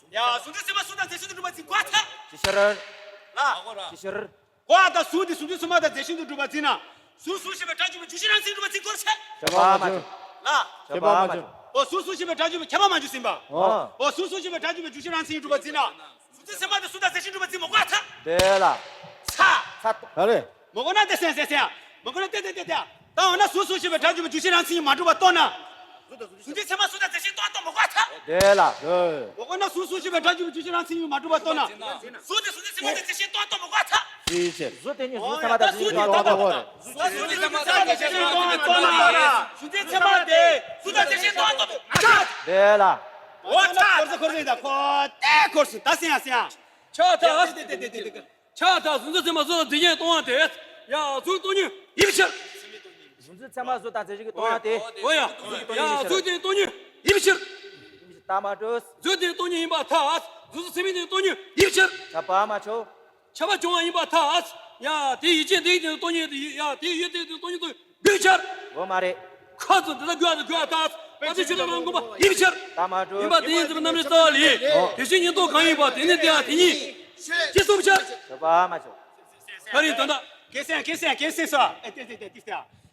ཡ་གཟུགས་འཛིན་ཚད་མ་གཟུགས་དང་རྫས་གཞན་དུ་གྲུབ་པ་འཛིན་དགོས་ཐལ། ཅི་ཕྱིར། ལ། ཅི་ཕྱིར། གོ་བ་དང་གཟུགས་དེ་གཟུགས་འཛིན་ཚད་མ་དང་རྫས་གཞན་དུ་གྲུབ་པ་འཛིན་ན། གཟུགས་གཟུགས་ཞེས་པའི་སྒྲ་བརྗོད་པའི་འཇུག་རྒྱུ་རང་མཚན་ཉིད་གྲུབ་པ་འཛིན་དགོས་ཟེར། ཁྱབ་པ་མ་བྱུང་། ལ། ཁྱབ་པ་མ་བྱུང་། འོ་གཟུགས་གཟུགས་ཞེས་པའི་སྒྲ་བརྗོད་པའི་ཁྱབ་པ་མ་བྱུང་ཟིན་པ། འོ། འོ་གཟུགས་གཟུགས་ཞེས་པའི་སྒྲ་བརྗོད་པའི་འཇུག་རྒྱུ་རང་མཚན་ཉིད་གྲུབ་པ་འཛིན་ན། གཟུགས་འཛིན་ཚད་མ་དང་གཟུགས་དང་རྫས་གཞན་གྲུབ་པ་འཛིན་མི་དགོས་ཐལ། དེ་ལ། ཚ། ཚ། ག་རེ། མི་དགོས་ན་དེ་སེང་སེང་སེང་། མི་དགོས་ན་དེ་དེ་དེ་དེ། ད་འོ་ན་གཟུགས་གཟུགས་ཞེས་པའི་སྒྲ་བརྗོད་པའི་འཇུག་རྒྱུ་རང་མཚན་ཉིད་མ་གྲུབ་པ་རྟོགས་ན། གཟུགས་འཛིན་ཚད་མ་གཟུགས་དང་རྫས་གཞན་སྟོང་པ་རྟོགས་མི་དགོས་ཐལ། དེ་ལ། མི་དགོས་ན་གཟུགས་གཟུགས་ཞེས་པའི་སྒྲ་བརྗོད་པའི་འཇུག་རྒྱུ་རང་མཚན་ཉིད་མ་གྲུབ་པ་རྟོགས་ན། གཟུགས་དེ་གཟུགས་འཛིན་ཚད་མ་དང་རྫས་གཞན་སྟོང་པ་རྟོགས་མི་དགོས་ཐལ། ཅིའི་ཕྱིར། གཟུགས་དེ་ནི་གཟུགས་འཛིན་ཚད་མ་དང་རྫས་གཞན་སྟོང་པ་རྟོགས་མི་དགོས་རེད། གཟུགས་འཛིན་ཚད་མ་དང་རྫས་གཞན་སྟོང་པ་རྟོགས་མི་དགོས་རེད། གཟུགས་འཛིན་ཚད་མ་དེ་གཟུགས་དང་རྫས་གཞན་སྟོང་པ་རྟོགས་མི་དགོས་ཐལ། དེ་ལ། འོ་ཆ། འཁོར་སོང་འཁོར་སོང་ཡིན་ད་ཁོ་དེ་འཁོར་སོང་ད་སེང་ཡ་སེང་ཡ། ཆ་ད། དེ་དེ་དེ་དེ་དེ། ཆ་ད་གཟུགས་འཛིན་ཚད་མ་གཟུགས་དང་རྫས་གཞན་སྟོང་པ་དེ། ཡ་གཟུགས་སྟོང་ཉིད་ཡིན་ཕྱིར། གཟུགས་འཛིན་ཚད་མ་གཟུགས་དང་རྫས་གཞན་གྱི་སྟོང་པ་དེ། འོ་ཡ། གཟུགས་ཀྱི་སྟོང་ཉིད་ཡིན་ཕྱིར། ཡ་གཟུགས་དེ་སྟོང་ཉིད་ཡིན་ཕྱིར། ཡིན་ཕྱིར་ད་མ་གྲུབ། གཟུགས་དེ་སྟོང་ཉིད་ཡིན་པར་ཐལ། གཟུགས་སུ་ཚད་མིན་དེ་སྟོང་ཉིད་ཡིན་ཕྱིར། ཁྱབ་པ་མ་བྱུང་། ཁྱབ་པ་བྱུང་བ་ཡིན་པར་ཐལ། ཡ་དེ་ཡུལ་ཅན་དེའི་སྟོང་ཉིད་དེ་ཡ་དེ་ཡུལ་དེ་དེ་སྟོང་ཉིད་དུ་འདོད་ཕྱིར། འོ་མ་རེད། ཁ་ཙམ་དེ་དག་དགོས་དང་དགོས་པར་ཐལ། བ་དེ་ཆོས་ལ་རང་དགོངས་པ་ཡིན་ཕྱིར། ད་མ་གྲུབ། ཡིན་པ་དེ་ཉིད་འཛིན་པའི་རྣམ་རིག་རྩ་བ་ལས། དེ་བཞིན་ཉིད་རྟོག་གང་ཡིན་པ་དེ་ནི་དེ་ཡང་དེ་ཉིད། ཅེས་གསུངས་ཕྱིར། ཁྱབ་པ་མ་བྱུང་། ད་རིང་ད་ལྟ། ཀེ་སེང་ཀེ་སེང་ཀེ་སེང་སོ། ཨེ་ཏེ་ཏེ་ཏེ་ཏེ་ཏེ།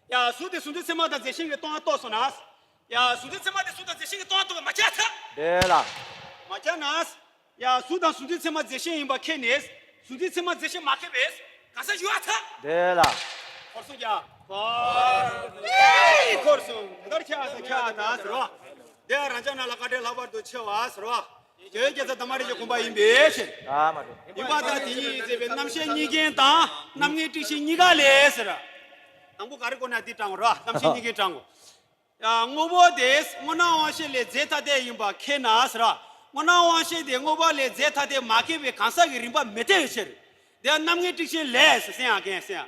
ཡ་གཟུགས་དེ་གཟུགས་འཛིན་ཚད་མ་དང་རྫས་གཞན་གྱི་སྟོང་པ་རྟོགས་སོང་ན། ཡ་གཟུགས་འཛིན་ཚད་མ་དེ་གཟུགས་དང་རྫས་གཞན་གྱི་སྟོང་པ་རྟོགས་པ་མ་ཁྱབ་ཐལ། དེ་ལ། མ་ཁྱབ་ན། ཡ་གཟུགས་དང་གཟུགས་འཛིན་ཚད་མ་རྫས་གཞན་ཡིན་པ་ཁེགས་ནས། གཟུགས་འཛིན་ཚད་མ་རྫས་གཞན་མ་ཁེགས་པས་གང་ཟག་ཡོད་པར་ཐལ། དེ་ལ། འཁོར་སོང་ཀྱང་། འཁོར། ཨེ་འཁོར་སོང་། དེ་ལྟར་ཁྱབ་ད་ཁྱབ་ད་ཟེར་བ། དེ་ཡང་རང་ཅག་རྣམས་ལ་དཀའ་འགྲེལ་ལྷག་པར་དུ་ཆེ་བ་ཟེར་བ། དེ་བས་ཀྱང་ད་མ་རིག་གི་དགོངས་པ་ཡིན་པའི་ཕྱིར། ཨ་མ་རེད། ཡིན་པ་དང་དེ་ཉིད་ཟེར་བའི་རྣམ་ཤེས་གཉིས་ཀྱི་དང་རྣམ་ངེས་དྲུག་ཤེས་གཉིས་ཀ་ལས་ཟེར། དང་པོ་ག་རེ་དགོས་ན་འདི་དྲངས་རོགས། རྣམ་ཤེས་གཉིས་ཀྱི་དྲངས་དགོས། ཡང་དངོས་པོ་དེ་དངོས་སྣང་དབང་ཤེས་ལས་རྫས་ཐ་དད་ཡིན་པ་ཁེགས་ན་ཟེར། དངོས་སྣང་དབང་ཤེས་དེ་དངོས་པོ་ལས་རྫས་ཐ་དད་མ་ཁེགས་པའི་གང་ཟག་གི་རིམ་པ་མི་འཐད་པའི་ཕྱིར། དེ་ཡང་རྣམ་ངེས་དྲུག་ཤེས་ལས་ཟེར་སེང་ཡང་ཀན་སེང་།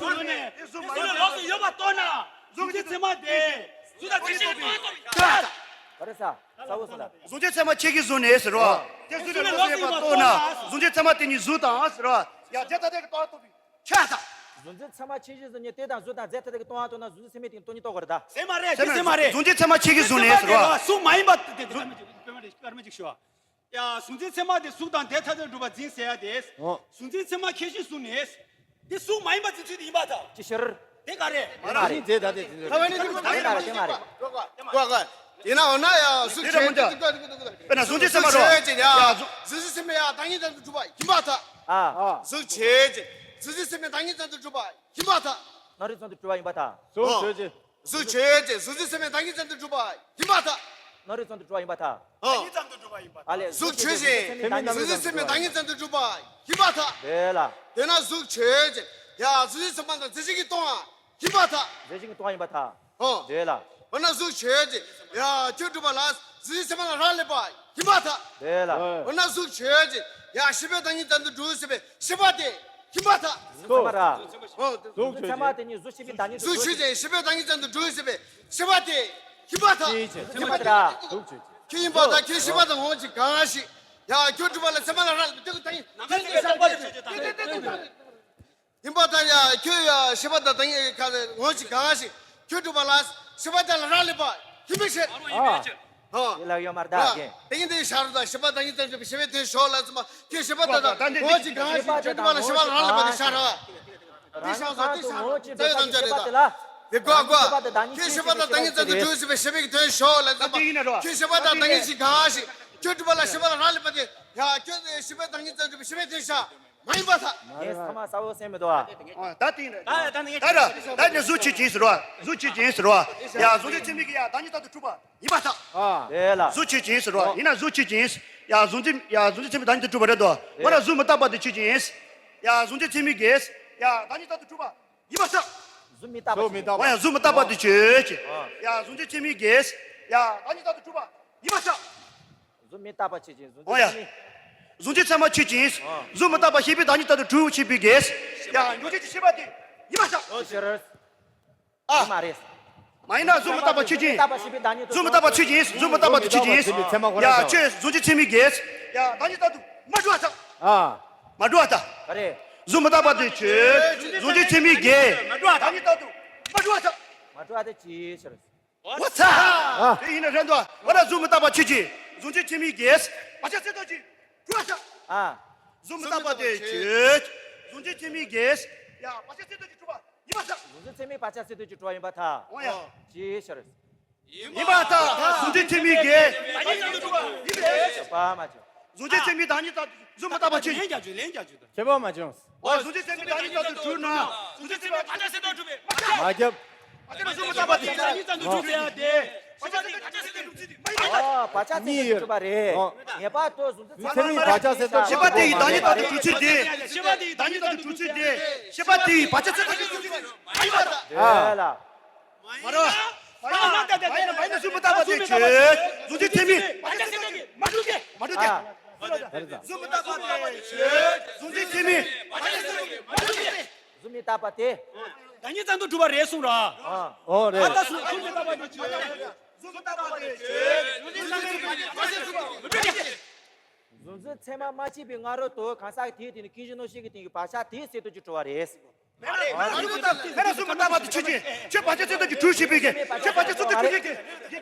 གཟུགས་ལ་ནས་གཟུགས་ལ་ལོགས་སུ་ཡོད་པ་རྟོགས་ན། གཟུགས་ཀྱི་མཚན་མ་དེ་གཟུགས་དང་ཁྱད་པར་ཅི་ཡིན་པ་རྟོགས་པའི་ཕྱིར། ག་རེ་ཟ། ས་འོག་ཟ་ལ། གཟུགས་ཀྱི་མཚན་མ་ཁྱེད་ཀྱི་གཟུགས་ནས་ཟེར་བ། དེ་གཟུགས་ལ་ལོགས་སུ་ཡོད་པ་རྟོགས་ན། གཟུགས་ཀྱི་མཚན་མ་དེ་ཉིད་གཟུགས་དང་ཟེར་བ། ཡ་རྫས་ཐ་དད་ཀྱི་རྟོག་པ་རྟོགས་པའི་ཕྱིར་ད། གཟུགས་འཛིན་ཚད་མ་ཁྱད་གཞི་གཟུགས་ཉིད་དེ་དང་གཟུགས་དང་རྫས་ཐ་དད་ཀྱི་སྟོང་པ་རྟོགས་ན་གཟུགས་འཛིན་ཚད་མའི་སྟེང་སྟོང་ཉིད་རྟོགས་དགོས་རེད་ད། ཟེར་མ་རེད། ཟེར་མ་རེད། གཟུགས་འཛིན་ཚད་མ་ཁྱད་གཞི་གཟུགས་ནས་ཟེར་བ། གཟུགས་མ་ཡིན་པ་དེ་དེ་དེ་སྐར་མ་གཅིག་སྐར་མ་གཅིག་ཤོག་ཡ། གཟུགས་འཛིན་ཚད་མ་དེ་གཟུགས་དང་རྫས་ཐ་དད་གྲུབ་པ་འཛིན་ཟེར་ཡ་དེ། ཨོ། གཟུགས་འཛིན་ཚད་མ་ཁྱད་གཞི་གཟུགས་ནས། དེ་གཟུགས་མ་ཡིན་པ་འཛིན་ཚུལ་དེ་ཡིན་པ་དང་། ཅི་ཕྱིར། དེ་ག་རེད། མ་རེད། རྫས་ཐ་དད་འཛིན་ཚུལ། ད་བས་ནི་དེ་མ་རེད། དེ་མ་རེད། དེ་མ་རེད། དེ་མ་རེད། དེ་ན་འོ་ན་ཡ་གཟུགས་ཆོས་ཅན། དཔེར་ན་གཟུགས་འཛིན་ཚད་མ་རོ། གཟུགས་ཆོས་ཅན་ཡ། གཟུགས་འཛིན་ཚད་མ་ཡ་བདག་ཉིད་ཙམ་དུ་གྲུབ་པ་ཡིན་པར་ཐལ། ཨ། གཟུགས་ཆོས་ཅན། གཟུགས་འཛིན་ཚད་མ་བདག་ཉིད་ཙམ་དུ་གྲུབ་པ་ཡིན་པར་ཐལ། ནམ་རིག་ཙམ་དུ་གྲུབ་པ་ཡིན་པར་ཐལ། གཟུགས་ཆོས་ཅན། གཟུགས་ཆོས་ཅན། གཟུགས་འཛིན་ཚད་མ་བདག་ཉིད་ཙམ་དུ་གྲུབ་པ་ཡིན་པར་ཐལ། ནམ་རིག་ཙམ་དུ་གྲུབ་པ་ཡིན་པར་ཐལ། ཨ་ལས། གཟུགས་ཆོས་ཅན། གཟུགས་འཛིན་ཚད་མ་བདག་ཉིད་ཙམ་དུ་གྲུབ་པ་ཡིན་པར་ཐལ། དེ་ལ། དེས་ན་གཟུགས་ཆོས་ཅན། ཡ་གཟུགས་ཅན་ཚད་མ་དང་རྫས་གཞན་གྱི་སྟོང་པ་ཡིན་པར་ཐལ། རྫས་གཞན་གྱི་སྟོང་པ་ཡིན་པར་ཐལ། ཨོ། འདོད་ལ། འོ་ན་གཟུགས་ཆོས་ཅན། ཡ་ཁྱོད་སྒྲུབ་པ་ལ་གཟུགས་ཅན་ཚད་མ་ལ་རག་ལས་པ་ཡིན་པར་ཐལ། འདོད་ལ། འོ་ན་གཟུགས་ཆོས་ཅན། ཡ་ཤེས་པའི་བདག་ཉིད་ཙམ་དུ་གྲུབ་ཟེར་བའི་ཤེས་པ་དེ་ཡིན་པར་ཐལ། གཟུགས་ཅན་ཚད་མ་ར། ཨོ། གཟུགས་ཅན་ཚད་མ་དེ་ཉིད་གཟུགས་ཤེས་པའི་བདག་ཉིད་དུ་གཟུགས་ཆོས་ཅན། ཤེས་པའི་བདག་ཉིད་ཙམ་དུ་གྲུབ་ཟེར་བའི་ཤེས་པ་དེ་ཡིན་པར་ཐལ། ཤེས་པ་དེ་ར། ཁྱོད་ཡིན་པར་ཐལ། ཁྱོད་ཤེས་པ་དང་ངོ་བོ་གཅིག་གང་ཞིག་ཡ་ཁྱོད་སྒྲུབ་པ་ལ་ཚད་མ་ལ་རག་ལས་པ་དེ་ཀུན་བདག་ཉིད་ཙམ་དུ་གྲུབ་ཟེར་བའི་ཤེས་པ་དེ་ཡིན་པར་ཐལ། ཡིན་པར་ཐལ། ཡ་ཁྱོད་ཡ་ཤེས་པ་དང་བདག་ཉིད་ཀྱི་ཁ་ལ་ངོ་ཞིག་གང་ཞིག་ཁྱོད་སྒྲུབ་པ་ལ་ཤེས་པ་དེ་ལ་རག་ལས་པ་ཡིན་པའི་ཕྱིར། ཨ། ཨོ། དེ་ལ་ཡོད་མ་རེད་ད། རྒན། དེ་ཡིན་དེ་ཤར་དང་ཤེས་པ་བདག་ཉིད་ཙམ་དུ་གྲུབ་པའི་ཤེས་པའི་དོན་ཞོག་ལ་ཙམ་པ་ཁྱོད་ཤེས་པ་དང་ངོ་ཞིག་གང་ཞིག་ཁྱོད་སྒྲུབ་པ་ལ་ཤེས་པ་ལ་རག་ལས་པ་དེ་ཤར་ར། དེ་ཤར་སོང་དེ་ཤར་རྩ་བའི་དམ་བཅའ་རེད་ད། དེ་གོ་གོ་ཁྱོད་ཤེས་པ་དང་བདག་ཉིད་ཙམ་དུ་གྲུབ་ཟེར་བའི་ཤེས་པའི་དོན་ཞོག་ལ་ཙམ་པ་ཁྱོད་ཤེས་པ་དང་བདག་ཉིད་ཀྱི་གང་ཞིག་ཁྱོད་སྒྲུབ་པ་ལ་ཤེས་པ་ལ་རག་ལས་པ་དེ་ཡ་ཁྱོད་ཤེས་པ་བདག་ཉིད་ཙམ་དུ་གྲུབ་པའི་ཤེས་པའི་དོན་ཤར། མ་ཡིན་པར་ཐལ། ངས་ཚང་མ་གསལ་པོ་གསན་མི་འདུག་ཨ། ཨ། ད་དེ་ཡིན་རེད། ད་ད་ནི་ད་ར་ད་ནི་གཟུགས་ཆོས་ཅན་ཟེར་བ། གཟུགས་ཆོས་ཅན་ཟེར་བ། ཡ་གཟུགས་ཅན་ཚད་མའི་གི་ཡ་བདག་ཉིད་ལྟར་དུ་གྲུབ་པ་ཡིན་པར་ཐལ། ཨ། དེ་ལ། གཟུགས་ཆོས་ཅན་ཟེར་བ་ཡིན་ན་གཟུགས་ཆོས་ཅན། ཡ་གཟུགས་ཅན་ཡ་གཟུགས་ཅན་ཚད་མའི་བདག་ཉིད་ལྟར་གྲུབ་པ་རེད་དོ། འོ་ན་གཟུགས་མི་རྟག་པ་དེ་ཆོས་ཅན། ཡ་གཟུགས་ཅན་ཚད་མའི་གི་ཡ་བདག་ཉིད་ལྟར་དུ་གྲུབ་པ་ཡིན་པར་ཐལ། གཟུགས་མི་རྟག་པ་ཆོས་ཅན། འོ་ཡ་གཟུགས་མི་རྟག་པ་དེ་ཆོས་ཅན། ཨ། ཡ་གཟུགས་ཅན་ཚད་མའི་གི་ཡ་བདག་ཉིད་ལྟར་དུ་གྲུབ་པ་ཡིན་པར་ཐལ། གཟུགས་མི་རྟག་པ་ཆོས་ཅན། གཟུགས་འོ་ཡ། ཅན་ཚད་མའི། གཟུགས་ཅན་ཚད་མ་ཆོས་ཅན། ཨ། གཟུགས་མི་རྟག་པ་ཤེས་པའི་བདག་ཉིད་ལྟར་དུ་གྲུབ་ཆོས་པའི་གེ། ཡ་མྱོང་བྱེད་ཀྱི་ཤེས་པ་དེ་ཡིན་པར་ཐལ། ཨོ་ཤེར། ཨ། མ་རེད། མ་ཡིན་ན་གཟུགས་མི་རྟག་པ་ཆོས་ཅན། གཟུགས་མི་རྟག་པ་ཤེས་པའི་བདག་ཉིད་དུ་གཟུགས་མི་རྟག་པ་ཆོས་ཅན། གཟུགས་མི་རྟག་པ་དེ་ཆོས་ཅན། ཡ་ཆོས་གཟུགས་ཅན་ཚད་མའི་གེ། ཡ་བདག་ཉིད་ལྟར་དུ་མ་གྲུབ་པར་ཐལ། ཨ། མ་གྲུབ་པར་ཐལ། ག་རེ། གཟུགས་མི་རྟག་པ་དེ་ཆོས་གཟུགས་ཅན་ཚད་མའི་གེ། བདག་ཉིད་ལྟར་དུ་མ་གྲུབ་པར་ཐལ། མ་གྲུབ་པ་དེ་ཅིའི་ཕྱིར། འོ་ཚ། ཨ། དེ་ཡིན་ན་རན་དོ། འོ་ན་གཟུགས་མི་རྟག་པ་ཆོས་ཅན། གཟུགས་ཅན་ཚད་མའི་གེ། བག་ཆགས་སེལ་ཐབས་ཀྱིས་གྲུབ་པར་ཐལ། ཨ། གཟུགས་མི་རྟག་པ་དེ་ཆོས། གཟུགས་ཅན་ཚད་མའི་གེ། ཡ་བག་ཆགས་སེལ་ཐབས་ཀྱིས་གྲུབ་པ་ཡིན་པར་ཐལ། གཟུགས་ཅན་ཚད་མའི་བག་ཆགས་སེལ་ཐབས་ཀྱིས་གྲུབ་པ་ཡིན་པར་ཐལ། འོ་ཡ། ཅིའི་ཕྱིར། ཡིན་པར་ཐལ། གཟུགས་ཅན་ཚད་མའི་གེ། བདག་ཉིད་ལྟར་དུ་གྲུབ་པ་ཡིན་པས། པ་མ་བྱུང་། གཟུགས་ཅན་ཚད་མའི་བདག་ཉིད་ལྟར་དུ་གཟུགས་མི་རྟག་པ་ཆོས་ཅན། ལན་རྒྱག་བྱུང་། ལན་རྒྱག་བྱུང་། ཁྱད་པར་མ་བྱུང་། འོ་གཟུགས་ཅན་ཚད་མའི་བདག་ཉིད་ལྟར་དུ་གྲུབ་ན། གཟུགས་ཅན་ཚད་མའི་བག་ཆགས་སེལ་ཐབས་གྲུབ་པས་མ་ཐལ། མ་རྒྱབ། བག་ཆགས་སེལ་ཐབས་གྲུབ་པས་ཡ་དེ། བག་ཆགས་སེལ་ཐབས་གྲུབ་པ་རེད། ཨ། བག་ཆགས་སེལ་ཐབས་གྲུབ་པ་རེད། ངེས་པར་དུ་གཟུགས་ཅན་ཚད་མའི་བག་ཆགས་སེལ་ཐབས། ཤེས་པ་དེ་ཡི་བདག་ཉིད་ལྟར་དུ་གྲུབ་ཚུལ་དེ། ཤེས་པ་དེ་ཡི་བདག་ཉིད་ལྟར་དུ་གྲུབ་ཚུལ་དེ། ཤེས་པ་དེ་ཡི་བག་ཆགས་སེལ་ཐབས་ཀྱིས་གྲུབ་ཚུལ་དེ་མ་ཡིན་པར་ཐལ། ཨ། མ་རེད་བ། མ་ཡིན་ན་མ་ཡིན་ན་གཟུགས་མི་རྟག་པ་དེ་ཆོས། གཟུགས་ཅན་ཚད་མའི་བག་ཆགས་སེལ་ཐབས་ཀྱིས་མ་གྲུབ་སྟེ། མ་གྲུབ་སྟེ། ཨ། གཟུགས་མི་རྟག་པ་དེ་ཆོས། གཟུགས་ཅན་ཚད་མའི་བག་ཆགས་སེལ་ཐབས་ཀྱིས་མ་གྲུབ་སྟེ། གཟུགས་མི་རྟག་པ་དེ། བདག་ཉིད་ཙམ་དུ་གྲུབ་པ་རེད་གསུངས་ར། ཨོ་རེད། ཨ་ད་གཟུགས་མི་རྟག་པ་དེ་ཆོས། གཟུགས་མི་རྟག་པ་དེ་ཆོས། གཟུགས་ཅན་ཚད་མའི་བག་ཆགས་སེལ་ཐབས་ཀྱིས་མ་གྲུབ་སྟེ། གཟུགས་ཅན་ཚད་མ་མ་སྐྱེས་པའི་སྔ་རོལ་དུ་གང་ཟག་དེའི་སྟེང་ནས་ཀུན་གཞི་གནོད་བྱེད་ཀྱི་སྟེང་གི་བག་ཆགས་དེའི་སེལ་ཐབས་ཀྱིས་གྲུབ་པ་རེད། མེད་ན་གཟུགས་མི་རྟག་པ་དེ་ཆོས་ཅན། ཁྱོད་བག་ཆགས་སེལ་ཐབས་ཀྱིས་གྲུབ་ཞེས་པའི་གེ། ཁྱོད་བག་ཆགས་སེལ་ཐབས་གྲུབ་ཞེས་གེ།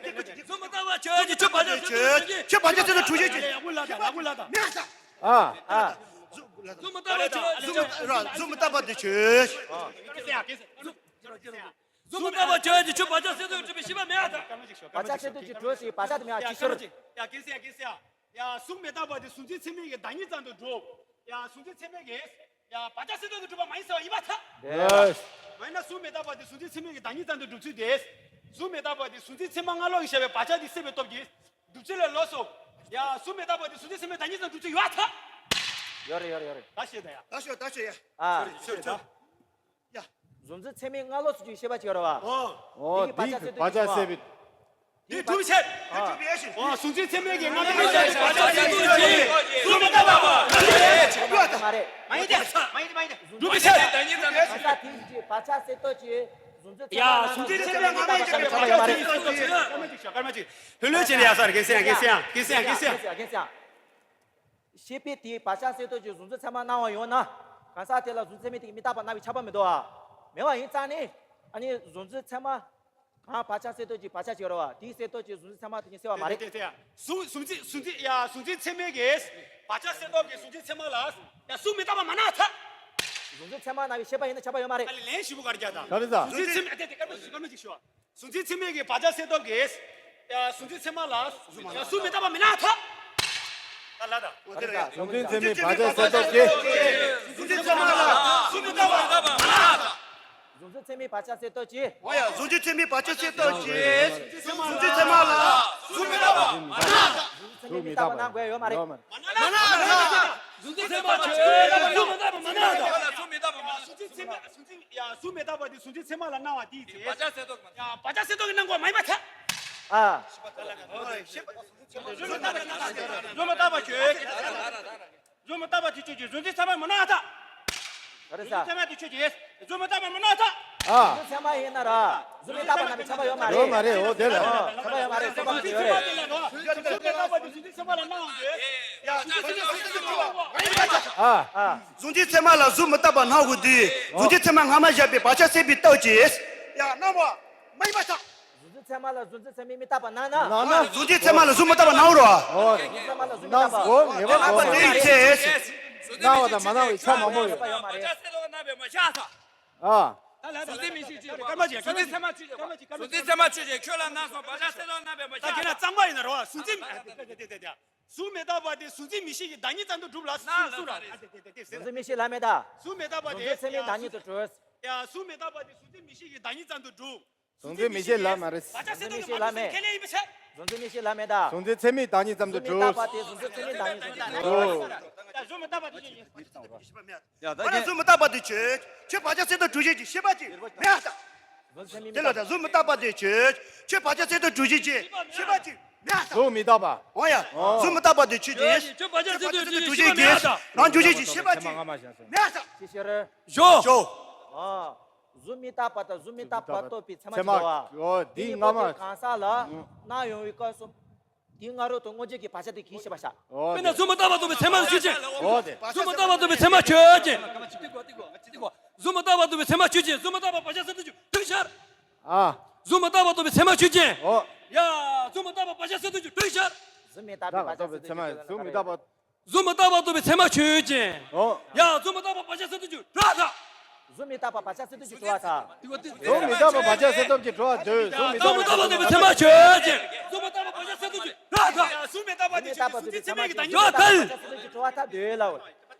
གཟུགས་མི་རྟག་པ་ཆོས་ཅན། ཁྱོད་བག་ཆགས་སེལ་ཐབས་གྲུབ་ཞེས་གེ། ཁྱོད་བག་ཆགས་སེལ་ཐབས་གྲུབ་ཞེས་གེ། ཡག་པོ་ལབ་དང་ཡག་པོ་ལབ་དང་། མེད་ན། ཨ། ཨ། གཟུགས་མི་རྟག་པ་ཆོས་ཅན། གཟུགས་མི་རྟག་པ་དེ་ཆོས། གཟུགས་མི་རྟག་པ་ཆོས་ཅན། ཁྱོད་བག་ཆགས་སེལ་ཐབས་གྲུབ་པའི་ཤེས་པ་མེད་ཨ་ད། བག་ཆགས་སེལ་ཐབས་ཀྱིས་གྲུབ་ཞེས་བག་ཆགས་དེ་མེད་ཨ་ཅི་ཕྱིར། ཡ་གེ་སེ་ཡ་གེ་སེ་ཡ། ཡ་གཟུགས་མི་རྟག་པ་དེ་གཟུགས་ཅན་ཚད་མའི་གི་བདག་ཉིད་ཙམ་དུ་གྲུབ། ཡ་གཟུགས་ཅན་ཚད་མའི་གི། ཡ་བག་ཆགས་སེལ་ཐབས་ཀྱིས་གྲུབ་པ་མ་ཡིན་ཟེར་བ་ཡིན་པར་ཐལ། ཡེས། མ་ཡིན་ན་གཟུགས་མི་རྟག་པ་དེ་གཟུགས་ཅན་ཚད་མའི་གི་བདག་ཉིད་ཙམ་དུ་གྲུབ་ཚུལ་དེ། གཟུགས་མི་རྟག་པ་དེ་གཟུགས་ཅན་ཚད་མ་སྔ་ལོགས་ཀྱིས་བཤད་པའི་བག་ཆགས་དེ་སེལ་བའི་སྟོབས་ཀྱིས་གྲུབ་ཚུལ་ལས་ལོགས་སོ། ཡ་གཟུགས་མི་རྟག་པ་དེ་གཟུགས་ཅན་ཚད་མའི་བདག་ཉིད་ཙམ་གྲུབ་ཚུལ་ཡོད་ཐལ། ཡོད་རེད་ཡོད་རེད་ཡོད་རེད། ད་ཤེས་ད་ཡ། ད་ཤོད་ད་ཤོད་ཡ། ཨ། ཤོད་ཤོད་ད། ཡ། གཟུགས་ཅན་ཚད་མའི་སྔ་ལོགས་སུ་གྱུར་ཤེས་པ་ཅིག་ཡོད་རེད་བ། ཨོ། འོ་དེ་གི་བག་ཆགས་སེལ་ཐབས་ཀྱིས་གྲུབ་པ། བག་ཆགས་སེལ་བའི། དེ་གྲུབ་ཕྱིར། ཨ། འོ་གཟུགས་ཅན་ཚད་མའི་གི་སྔ་ལོགས་ཀྱི་བག་ཆགས་སེལ་ཐབས་ཀྱིས་གཟུགས་མི་རྟག་པ། མ་རེད། མ་ཡིན་ཏེ། མ་ཡིན་ཏེ་མ་ཡིན་ཏེ། གྲུབ་ཕྱིར། གང་ཟག་དེ་གི་བག་ཆགས་སེལ་ཐབས་ཀྱིས་གཟུགས་ཅན་ཚད་མ་སྔ་ལོགས་སུ་གྱུར་ཤེས་པ་ཅིག་ཡོད་རེད་བ། སྐར་མ་གཅིག་སྐར་མ་གཅིག་སྐར་མ་གཅིག་ལྷོད་ལྷོད་བྱས་ནས་ཡ་སར་རྒན་སེང་རྒན་སེང་རྒན་སེང་རྒན་སེང་། ཤེས་པས་དེའི་བག་ཆགས་སེལ་ཐབས་ཀྱིས་གཟུགས་ཅན་ཚད་མ་སྣང་བ་ཡོང་ན། གང་ཟག་དེ་ལ་གཟུགས་ཚད་མའི་སྟེང་གི་མི་རྟག་པ་སྣང་བའི་ཁྱབ་པ་མི་འདུག་ཨ། མེད་པ་ཡིན་ཙང་ནི། ཨ་ནི་གཟུགས་ཅན་ཚད་མ། གང་བག་ཆགས་སེལ་ཐབས་ཀྱི་བག་ཆགས་ཅིག་ཡོད་རེད་བ། དེའི་སེལ་ཐབས་ཀྱིས་གཟུགས་ཅན་ཚད་མ་དེ་ཉིད་སེལ་བ་མ་རེད། དེ་དེ་དེ་ཡ། གཟུགས་གཟུགས་ཅན་གཟུགས་ཅན་ཡ་གཟུགས་ཅན་ཚད་མའི་གི། བག་ཆགས་སེལ་ཐབས་ཀྱིས་གཟུགས་ཅན་ཚད་མ་ལ། ཡ་གཟུགས་མི་རྟག་པ་མ་སྣང་ཐལ། གཟུགས་ཅན་ཚད་མ་སྣང་བའི་ཤེས་པ་ཡིན་ན་ཁྱབ་པ་ཡོད་མ་རེད། ཨ་ལས་ལན་ཞིབ་པོ་ག་རེ་རྒྱག་དང་། ག་རེ་ཟ། གཟུགས་ཅན་ཚད་མ་ཨ་དེ་དེ་སྐར་མ་ཞིག་སྐར་མ་ཞིག་ཞུ་བ། གཟུགས་ཅན་ཚད་མའི་གི་བག་ཆགས་སེལ་ཐབས་ཀྱིས། ཡ་གཟུགས་ཅན་ཚད་མ་ལ། ཡ་གཟུགས་མི་རྟག་པ་མི་སྣང་ཐལ། ད་ལ་ད། གཟུགས་ཅན་ཚད་མའི་བག་ཆགས་སེལ་ཐབས་ཀྱིས། གཟུགས་ཅན་ཚད་མ་ལ། གཟུགས་མི་རྟག་པ་མི་སྣང་ཐལ། གཟུགས་ཅན་ཚད་མའི་བག་ཆགས་སེལ་ཐབས་ཀྱིས། འོ་ཡ་གཟུགས་ཅན་ཚད་མའི་བག་ཆགས་སེལ་ཐབས་ཀྱིས། གཟུགས་ཅན་ཚད་མ་ལ། གཟུགས་མི་རྟག་པ་མི་སྣང་ཐལ། གཟུགས་ཅན་ཚད་མའི་མི་རྟག་པ་སྣང་དགོས་ཡོད་མ་རེད། མ་སྣང་ཐལ། གཟུགས་ཅན་ཚད་མ་ཆོས་ཅན། གཟུགས་མི་རྟག་པ་མ་སྣང་ཐལ། གཟུགས་ཅན་ཚད་མ། གཟུགས་མི་རྟག་པ་དེ་གཟུགས་འཛིན་ཚད་མ་ལ་སྣང་བ་དེའི་ཚེ། བག་ཆགས་གསལ་རྟོགས་ཀྱི་མ། ཡ། བག་ཆགས་གསལ་རྟོགས་ཀྱི་སྣང་གོ་མ་ཡིན་པ་ཐལ། ཨ། གཟུགས་མི་རྟག་པ་ཆོས་ཅན། གཟུགས་མི་རྟག་པ་དེ་ཆོས་ཅན། གཟུགས་འཛིན་ཚད་མ་མི་སྣང་བ་ཐལ། ག་རེ་ཟ། གཟུགས་འཛིན་ཚད་མ་དེ་ཆོས་ཅན། གཟུགས་མི་རྟག་པ་མི་སྣང་བ་ཐལ། ཨ། གཟུགས་འཛིན་ཚད་མ་ཡིན་ན་ར། གཟུགས་མི་རྟག་པ་རྣམས་ཁྱབ་པ་ཡོད་མ་རེད། ཡོད་མ་རེད། འོ་དེ་ལ། ཁྱབ་པ་ཡོད་མ་རེད། གཟུགས་མི་རྟག་པ་དེ་གཟུགས་འཛིན་ཚད་མ་ལ་སྣང་བ་དེ། ཨ། ཨ། གཟུགས་འཛིན་ཚད་མ་སྔ་མ་བཞག་པའི་བག་ཆགས་གསལ་རྟོགས་ཀྱི་སྣང་གོ་དེ། གཟུགས་འཛིན་ཚད་མ་སྔ་མ་བཞག་པའི་བག་ཆགས་སད་པའི་རྟགས་ཀྱིས། ཡ། སྣང་བ་མ་ཡིན་པ་ཐལ། གཟུགས་འཛིན་ཚད་མ་ལ་གཟུགས་འཛིན་ཚད་མའི་མི་རྟག་པ་སྣང་ན། སྣང་ན། གཟུགས་འཛིན་ཚད་མ་ལ་གཟུགས་མི་རྟག་པ་སྣང་རོ། ཨོ། གཟུགས་འཛིན་ཚད་མ་ལ་གཟུགས་མི་རྟག་པ། སྣང་གོ་ངེས་པ་གོ། དེའི་ཚེ། སྣང་བ་དང་མ་སྣང་བའི་ཆ་མང་པོ་ཡོད། ཡོད་མ་རེད། བག་ཆགས་གསལ་རྟོགས་སྣང་བས་མ་བཞག་ཐལ། ཨ། གཟུགས་འཛིན་མིག་ཤེས་ཀྱིས། སྐར་མ་གཅིག་གཟུགས་འཛིན་ཚད་མ་ཆོས་ཅན། གཟུགས་འཛིན་ཚད་མ་ཆོས་ཅན། ཁྱོད་ལ་སྣང་སོང་། བག་ཆགས་གསལ་རྟོགས་སྣང་བས་མ་བཞག་ད་ཁྱེད་རང་གཙང་མ་ཡིན་ན་རོ། གཟུགས་འཛིན། གཟུགས་མི་རྟག་པ་དེ་གཟུགས་འཛིན་མིག་ཤེས་ཀྱི་བདག་ཉིད་ཙམ་དུ་གྲུབ་ལ། གཟུགས་འཛིན་མིག་ཤེས་ལ་མེད་ད། གཟུགས་མི་རྟག་པ་དེ། གཟུགས་འཛིན་ཚད་མའི་བདག་ཉིད་དུ་གྲུབ། ཡ། གཟུགས་མི་རྟག་པ་དེ་གཟུགས་འཛིན་མིག་ཤེས་ཀྱི་བདག་ཉིད་ཙམ་དུ་གྲུབ། གཟུགས་འཛིན་མིག་ཤེས་ལ་མ་རེད། བག་ཆགས་གསལ་རྟོགས་ཀྱི་མ་གྲུབ་ཁས་ལེན་ཡིན་པའི་ཕྱིར། གཟུགས་འཛིན་མིག་ཤེས་ལ་མེད་ད། གཟུགས་འཛིན་ཚད་མའི་བདག་ཉིད་ཙམ་དུ་གྲུབ། གཟུགས་མི་རྟག་པ་དེ་གཟུགས་འཛིན་ཚད་མའི་བདག་ཉིད་ཙམ་དུ་གྲུབ། ཡ། གཟུགས་མི་རྟག་པ་དེ་ཆོས་ཅན། ཡ། ད་ཁྱེད། གཟུགས་མི་རྟག་པ་དེ་ཆོས། ཁྱོད་བག་ཆགས་གསལ་རྟོགས་གྲུབ་བྱེད་ཀྱི་ཤེས་པ་ཅིག་མེད་ད། གཟུགས་འཛིན་ཚད་མའི་མི་རྟག་པ། དེ་ལ་ད་གཟུགས་མི་རྟག་པ་དེ་ཆོས། ཁྱོད་བག་ཆགས་གསལ་རྟོགས་གྲུབ་བྱེད་ཀྱི་ཤེས་པ་ཅིག་མེད་ད། གཟུགས་མི་རྟག་པ། འོ་ཡ། ཨོ། གཟུགས་མི་རྟག་པ་དེ་ཆོས་ཅན། ཁྱོད་བག་ཆགས་གསལ་རྟོགས་གྲུབ་བྱེད་ཀྱི་ཤེས་པ་ཅིག་མེད་ད། རང་གྲུབ་བྱེད་ཀྱི་ཤེས་པ་ཅིག་མེད་ད། ཅི་ཕྱིར། ཞོ། ཞོ། ཨ། གཟུགས་མི་རྟག་པ་དང་གཟུགས་མི་རྟག་པ་རྟོགས་པའི་ཚད་མ་ཅིག་འདུག་བ། འོ། དེ་དེའི་སྔ་མ། གང་ཟག་ལ་སྣང་ཡོང་བའི་སྐབས་སུ། དེའི་སྔ་རོལ་དུ་དངོས་རྗེས་ཀྱི་བག་ཆགས་དེ་གིས་ཤེས་པར་བྱ། འོ། དཔེར་ན་གཟུགས་མི་རྟག་པ་རྟོགས་པའི་ཚད་མ་ཆོས་ཅན། འོ་དེ། གཟུགས་མི་རྟག་པ་རྟོགས་པའི་ཚད་མ་ཆོས་ཅན། གཟུགས་མི་རྟག་པ་རྟོགས་པའི་ཚད་མ་ཆོས་ཅན། གཟུགས་མི་རྟག་པ་བག་ཆགས་གསལ་རྟོགས་ཀྱི་གྲུབ་ཤར། ཨ། གཟུགས་མི་རྟག་པ་རྟོགས་པའི་ཚད་མ་ཆོས་ཅན། འོ། ཡ། གཟུགས་མི་རྟག་པ་བག་ཆགས་གསལ་རྟོགས་ཀྱི་གྲུབ་ཤར། གཟུགས་མི་རྟག་པའི་བག་ཆགས་གསལ་རྟོགས་ཀྱི་གྲུབ་ཤར། གཟུགས་མི་རྟག་པ། གཟུགས་མི་རྟག་པ་རྟོགས་པའི་ཚད་མ་ཆོས་ཅན། ཨོ། ཡ། གཟུགས་མི་རྟག་པ་བག་ཆགས་གསལ་རྟོགས་ཀྱི་གྲུབ་ཐལ། གཟུགས་མི་རྟག་པ་བག་ཆགས་གསལ་རྟོགས་ཀྱི་གྲུབ་ཐལ། གཟུགས་མི་རྟག་པ་བག་ཆགས་གསལ་རྟོགས་ཀྱི་གྲུབ་ཐལ། གཟུགས་མི་རྟག་པ་རྟོགས་པའི་ཚད་མ་ཆོས་ཅན། གཟུགས་མི་རྟག་པ་བག་ཆགས་གསལ་རྟོགས་ཀྱི་གྲུབ་ཐལ། གཟུགས་མི་རྟག་པ་དེ་ཚད་མ་གི་བདག་ཉིད་ཙམ་དུ་གྲུབ་ཐལ། གཟུགས་མི་རྟག་པ་དེ་ཚད་མ་གི་བདག་ཉིད་ཙམ་དུ་གྲུབ་ཐལ། བག་ཆགས་གསལ་རྟོགས་ཀྱི་གྲུབ་ཐལ། འདོད་ལ། གཟུགས་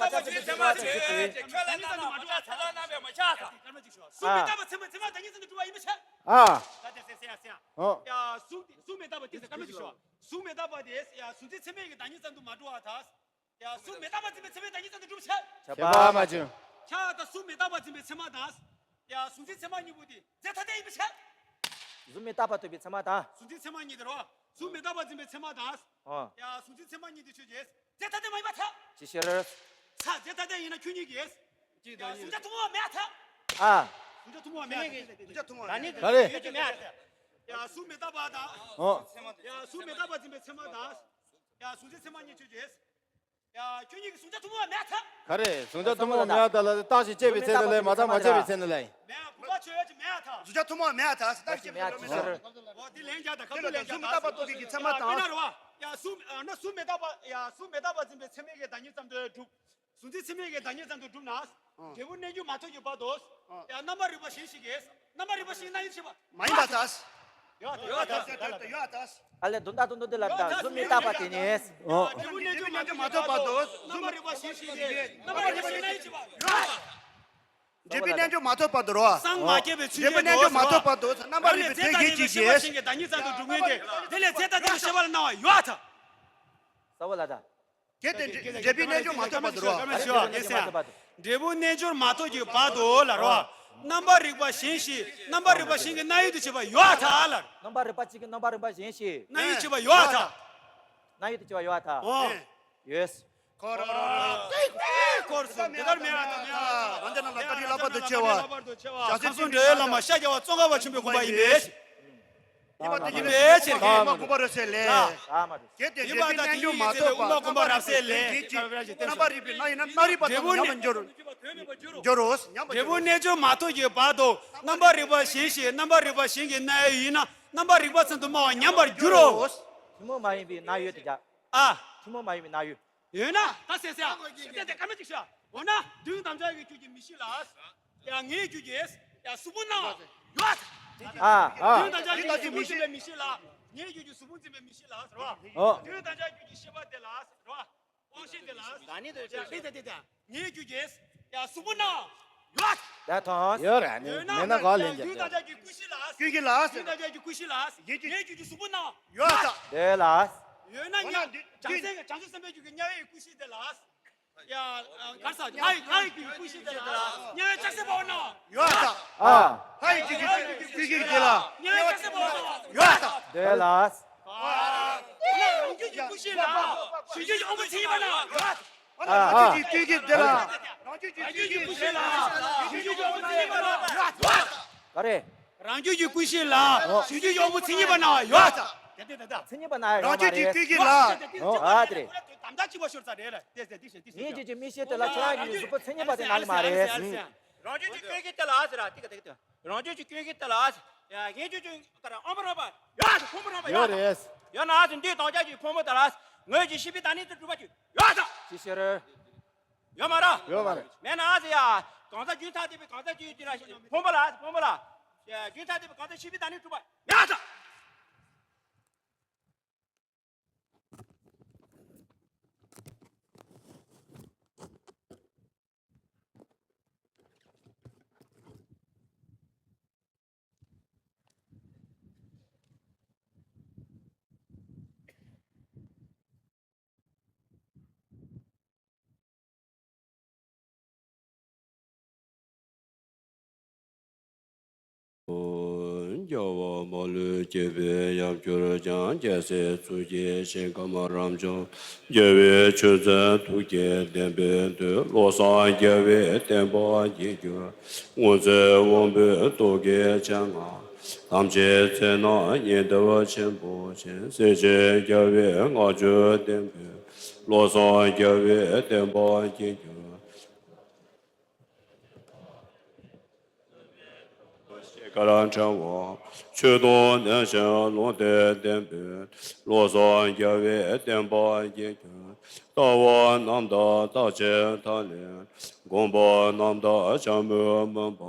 མི་རྟག་པ་བག་ཆགས་གསལ་རྟོགས་ཀྱི་གྲུབ་ཐལ། ཁྱོད་ལ་སྣང་སོང་། བག་ཆགས་གསལ་རྟོགས་སྣང་བས་མ་བཞག་ཐལ། གཟུགས་མི་རྟག་པ་ཚད་མ་ཚད་མ་བདག་ཉིད་ཙམ་དུ་གྲུབ་པ་ཡིན་པའི་ཕྱིར། ཨ། ད་དེ་སེ་སེ་ཡ་སེ་ཡ། ཨོ། ཡ། གཟུགས་དེ་གཟུགས་མི་རྟག་པ་དེ་ཚེ་སྐར་མ་ཅིག་ཞོག་གཟུགས་མི་རྟག་པ་དེ། ཡ། གཟུགས་འཛིན་ཚད་མའི་གི་བདག་ཉིད་ཙམ་དུ་མ་གྲུབ་པར་ཐལ། ཡ། གཟུགས་མི་རྟག་པ་འཛིན་པའི་ཚད་མའི་བདག་ཉིད་ཙམ་དུ་གྲུབ་ཕྱིར། ཁྱབ་པ་མ་བྱུང་། ཁྱབ་པ་དང་གཟུགས་མི་རྟག་པ་འཛིན་པའི་ཚད་མ་དང་། ཡ། གཟུགས་འཛིན་ཚད་མ་གཉིས་པོ་དེ་རྫས་ཐ་དད་ཡིན་པའི་ཕྱིར། གཟུགས་མི་རྟག་པ་རྟོགས་པའི་ཚད་མ་དང་། གཟུགས་འཛིན་ཚད་མ་གཉིས་དེ་རོ། གཟུགས་མི་རྟག་པ་འཛིན་པའི་ཚད་མ་དང་། ཨོ། ཡ། གཟུགས་འཛིན་ཚད་མ་གཉིས་དེ་ཆོས་ཅན། རྫས་ཐ་དད་མ་ཡིན་པར་ཐལ། ཅི་ཕྱིར། ས་རྫས་ཐ་དད་ཡིན་ན་ཁྱོད་གཉིས་ཀྱིས། ཡ། གཟུགས་ཆགས་ཐུན་མོང་བ་མེད་ཐལ། ཨ། གཟུགས་ཆགས་ཐུན་མོང་བ་མེད་ཐལ། གཟུགས་ཆགས་ཐུན་མོང་བ་མེད་ཐལ། ག་རེ། ཡོད་ཀྱི་མེད་ཐལ། ཡ། གཟུགས་མི་རྟག་པ་དང་། ཨོ། ཡ། གཟུགས་མི་རྟག་པ་འཛིན་པའི་ཚད་མ་དང་། ཡ། གཟུགས་འཛིན་ཚད་མ་གཉིས་ཆོས་ཅན། ཡ། ཁྱོད་གཉིས་ཀྱི་གཟུགས་ཆགས་ཐུན་མོང་བ་མེད་ཐལ། ག་རེ། གཟུགས་ཆགས་ཐུན་མོང་བ་མེད་ཐལ་ལ་རྟགས་ཤིག་བཅད་པའི་ཚེ་ན་ལས་མ་རྟགས་མ་བཅད་པའི་ཚེ་ན་ལས། མེད། བུམ་པ་ཆོས་ཅན་མེད་ཐལ། གཟུགས་ཆགས་ཐུན་མོང་བ་མེད་ཐལ། རྟགས་ཤིག་བཅད་པའི་ཚེ་ན་ལས། འོ། དེ་ལན་རྒྱག་དང་། ཁ་ཐུག་ལན་རྒྱག་དང་། གཟུགས་མི་རྟག་པ་རྟོགས་པའི་གི་ཚད་མ་དང་། དཔེར་ན་རོ། ཡ། གཟུགས། ཨ། ན་གཟུགས་མི་རྟག་པ། ཡ། གཟུགས་མི་རྟག་པ་འཛིན་པའི་ཚད་མའི་གི་བདག་ཉིད་ཙམ་དུ་གྲུབ། གཟུགས་འཛིན་ཚད་མའི་གི་བདག་ཉིད་ཙམ་དུ་གྲུབ་ན། ཨ། འབྲས་བུ་རྣལ་འབྱོར་མ་ཐོབ་ཀྱི་བར་དུ། ཨ། ཡང་རྣམ་པར་རིག་པ་གཞན་ཞིག་གིས། རྣམ་པར་རིག་པ་གཞན་གྱི་རྣམ་དབྱེ་ཕྱེ་བ། མ་ཡིན་པར་ཐལ། ཡོད་ཐལ། ཡོད་ཐལ། ཨ་ལས། དོན་དག་དོན་དུ་འདི་ལ་ད་གཟུགས་མི་རྟག་པ་དེ་ནི། ཨོ། འབྲས་བུ་རྣལ་འབྱོར་མ་ཐོབ་པར་དུ། རྣམ་པར་རིག་པ་གཞན་ཞིག་གིས་རྣམ་པར་རིག་པ་གཞན་རྣམ་དབྱེ་ཕྱེ་བ། ཡོད་ཐལ། འབྲས་བུ་རྣལ་འབྱོར་མ་ཐོབ་བར་དུ་རོ། སངས་མ་རྒྱས་པའི་ཚུལ་གྱིས། འབྲས་བུ་རྣལ་འབྱོར་མ་ཐོབ་བར་དུ་རྣམ་པར་རིག་པའི་དོན་གྱིས་ཀྱི་ཞེས། རྫས་ཐ་དད་ཀྱི་ཤེས་པ་ཞིག་གི་བདག་ཉིད་ཙམ་དུ་གྲུབ་ངེས་ཏེ། དེ་ལས་རྫས་ཐ་དད་ཀྱི་ཤེས་པ་ལ་སྣང་བ་ཡོད་ཐལ། ས་བོ་ལ་ད། གལ་ཏེ་འབྲས་བུ་རྣལ་འབྱོར་མ་ཐོབ་བར་དུ་རོ། འབྲས་བུ་རྣལ་འབྱོར་མ་ཐོབ་ཀྱི་བར་དུ། རྣམ་པར་རིག་པ་གཞན་ཞིག་རྣམ་པར་རིག་པ་གཞན་གྱི་རྣམ་དབྱེ་དུ་བྱེད་པ་ཡོད་ཐལ་ལ། རྣམ་པར་རིག་པ་གཅིག་གིས་རྣམ་པར་རིག་པ་གཞན་ཞིག་རྣམ་དབྱེ་བྱེད་པ་ཡོད་ཐལ། རྣམ་དབྱེ་དུ་བྱེད་པ་ཡོད་ཐལ། ཨོ། ཡོད། འཁོར་རོ་རོ་རོ། འཁོར་སོང་། དེ་ལྟར་མེད་པ་དང་མེད་པ། རང་དེ་རྣམས་ལ་བཀའ་དྲིན་ལྷག་པར་དུ་ཆེ་བ། ལྷག་པར་དུ་ཆེ་བ། ཞྭ་སེར་ཁམས་གསུམ་འགྲོ་བའི་བླ་མ་ཤཱཀྱ་བ་ཙོང་ཁ་པ་ཆེན་པོའི་དགོངས་པ་ཡིན་པས། ཡིན་པ་དེ་ཡིན་པའི་ཕྱིར་ཁྱེད་དབུ་མ་དགོངས་པ་རབ་གསལ་ལས། ལ། ཨ་མ་རེད། གལ་ཏེ་འདྲེ་ཡིན་པ་དང་དེ་ཉིད་ཡིན་ཟེར་བའི་དབུ་མ་དགོངས་པ་རབ་གསལ་ལས། རྣམ་པར་རིག་པའི་སྣང་ཡིན་ན་རྣམ་རིག་པ་ཙམ་དུ་ཉམས་པར་འགྱུར། འགྱུར་རོ། ཉམས་པར་འབྲས་བུ་རྣལ་འབྱོར་མ་ཐོབ་ཀྱི་བར་དུ་རྣམ་པར་རིག་པ་གཞན་ཞིག་རྣམ་པར་རིག་པ་གཞན་གྱི་རྣམ་དབྱེ་ཡིན་ན་རྣམ་པར་རིག་པ་ཙམ་དུ་སྨྲ་བ་ཉམས་པར་འགྱུར་རོ། ཐུན་མོང་མ་ཡིན་པའི་སྣང་ཡུལ་དེ་ཀྱང་། ཨ། ཐུན་མོང་མ་ཡིན་པའི་སྣང་ཡུལ། ཡོད་ན་ད་ཟེར་ཟེར། ཨ། ད་དེ་སྐར་མ་གཅིག་ཤོག་འོ་ན་དོན་དམ་བཅའ་བའི་རྒྱུད་ཀྱི་མིག་ཤེས་ལ། ཡང་ངའི་རྒྱུད་ཀྱི། ཡང་གཟུགས་པོ་སྣང་བ་ཡོད། ཨ། ཨ། དོན་དམ་བཅའ་རྒྱུད་ཀྱི་གཟུགས་པོ་འཛིན་པའི་མིག་ཤེས་ལ། ངའི་རྒྱུད་ཀྱི་གཟུགས་པོ་འཛིན་པའི་མིག་ཤེས་ལ་ཟེར་བ། ཨོ། དོན་དམ་བཅའ་རྒྱུད་ཀྱི་ཤེས་པ་དེ་ལ་ཟེར་བ། དབང་ཤེས་དེ་ལ། ད་ནི་དོན་དམ་བཅའ་རྒྱུད་དེ་དེ། ངའི་རྒྱུད་ཀྱི། ཡང་གཟུགས་པོ་སྣང་བ་ཡོད། ད་ཐོངས། ཡོད་རེད། ནི་ཡོད་ན། མེད་ན་ག་ལེན་རྒྱུ། དོན་དམ་བཅའ་རྒྱུད་ཀྱི་ཀུན་གཞི་ལ། ཀུན་གཞི་ལ། དོན་དམ་བཅའ་རྒྱུད་ཀྱི་ཀུན་གཞི་ལ། ཡིན་གྱི། ངའི་རྒྱུད་ཀྱི་གཟུགས་པོ་སྣང་བ་ཡོད། ད་དེ་ལ། ཡོད་ན་འོ་ན་ཉ། འདི་བྱང་སེམས་ཀྱི་བྱང་ཆུབ་སེམས་དཔའི་རྒྱུད་ཀྱི་དམྱལ་བའི་ཀུན་གཞི་དེ་ལ། ཡ། གར་ས་ལྷ་ཡི་ལྷ་ཡི་སྐུ་བཞི་དེ་ལ་དམྱལ་བའི་ལྕགས་སྲེག་པ་ན་ཡོད་ད། ཨ། ལྷ་ཡི་སྐུ་བཞི་དེ་ལ་དམྱལ་བའི་ལྕགས་སྲེག་པ་ན་ཡོད་ད། དེ་ལ། རང་རྒྱུད་ཀྱི་སྐུ་བཞི་ལ་གཞོན་སྐྱེས་ཀྱི་དབང་པོ་མཚན་ཉིད་པ་ན་ཡོད་ད། ཨ། རང་རྒྱུད་ཀྱི་སྐུ་བཞི་ལ་རང་རྒྱུད་ཀྱི་སྐུ་བཞི་ལ་གཞོན་སྐྱེས་ཀྱི་དབང་པོ་མཚན་ཉིད་པ་ན་ཡོད་ད། ག་རེ། རང་རྒྱུད་ཀྱི་སྐུ་བཞི་ལ་གཞོན་སྐྱེས་ཀྱི་དབང་པོ་མཚན་ཉིད་པ་ན་ཡོད་ད། དེ་དེ་དེ་དེ། མཚན་ཉིད་པ་ན་ཡོད་མ་རེད། རང་རྒྱུད་ཀྱི་སྐུ་བཞི་ལ། ཨོ། ཨ། དེ་རེད། དམ་བཅའ་གཅིག་པ་ཤོར་ས་རེད་ལ། དེ་ཟེར་དེ་ཟེར་དེ་ཟེར། ཡིད་ཀྱི་མིག་ཤེས་དེ་ལ་ཁྱེད་རང་གི་གཟུགས་པོ་མཚན་ཉིད་པ་དེ་ན་ཡོད་མ་རེད། རང་རྒྱུད་ཀྱི་སྐུ་བཞི་དེ་ལ་ཟེར་ར་ཏི་ཀ་ཏི་ཀ་ཏི་ཀ། རང་རྒྱུད་ཀྱི་སྐུ་བཞི་དེ་ལ་ཟེར་ཡ་ངེས་འབྱུང་ཀྱི་ཀ་ར་ཨོཾ་པ་རོ་པ་ཡ་ཧོཾ་པ་རོ་པ་ཡ་ཡོད་རེད། ཡོད་ན་ཟེར་འདི་དམ་བཅའ་གྱི་ཕོ་མོ་དེ་ལ་ངོས་ཀྱི་ཤི་བའི་ད་ནི་དུ་གྲུབ་པ་གྱུར་ཡོད་ད། ཅི་ཕྱིར། ཡོད་མ་རེད། ཡོད་མ་རེད། མེད་ན་ཟེར་ཡ། གང་ཟག་རྒྱུན་ཐ་དད་པའི་གང་ཟག་རྒྱུན་དེ་ལ་ཕོ་མོ་ལ་ཕོ་མོ་ལ། རྒྱུན་ཐ་དད་པའི་གང་ཟག་ཤི་བའི་ད་ནི་གྲུབ་པ་ཡོད་ད། རྒྱལ་བ་མ་ལུས་རྒྱལ་པོའི་ཡབ་གྱུར་ཀྱང་། རྒྱལ་སྲས་གཙུག་གི་ཞིང་ཁམས་རབ་འབྱམས། རྒྱལ་བའི་ཆོས་སྲིད་ཐུགས་ཀྱི་བདེན་པའི་མཐུས། བློ་བཟང་རྒྱལ་བའི་བསྟན་པ་རྒྱས་གྱུར། སྔོན་ཚེ་དབང་པོའི་རྟོག་གེའི་སྤྱན་སྔར། ཐམས་ཅད་ཚེ་རྣམས་ཉིད་དུ་ཆེན་པོར་བྱེད། སྲས་བཅས་རྒྱལ་བའི་བསྔགས་བརྗོད་བསྟན་པའི། བློ་བཟང་རྒྱལ་བའི་བསྟན་པ་རྒྱས་གྱུར། ཤེལ་དཀར་ཕྲེང་བ། ཆོས་དང་ནན་ཞིང་ལུང་བསྟན་བསྟན་པའི། བློ་བཟང་རྒྱལ་བའི་བསྟན་པ་རྒྱས་གྱུར། ལྟ་བ་རྣམ་དག་རྟག་ཆེན་ཐ་ལེ། སྒོམ་པ་རྣམ་དག་ཕྱག་མོས་མུན་པ།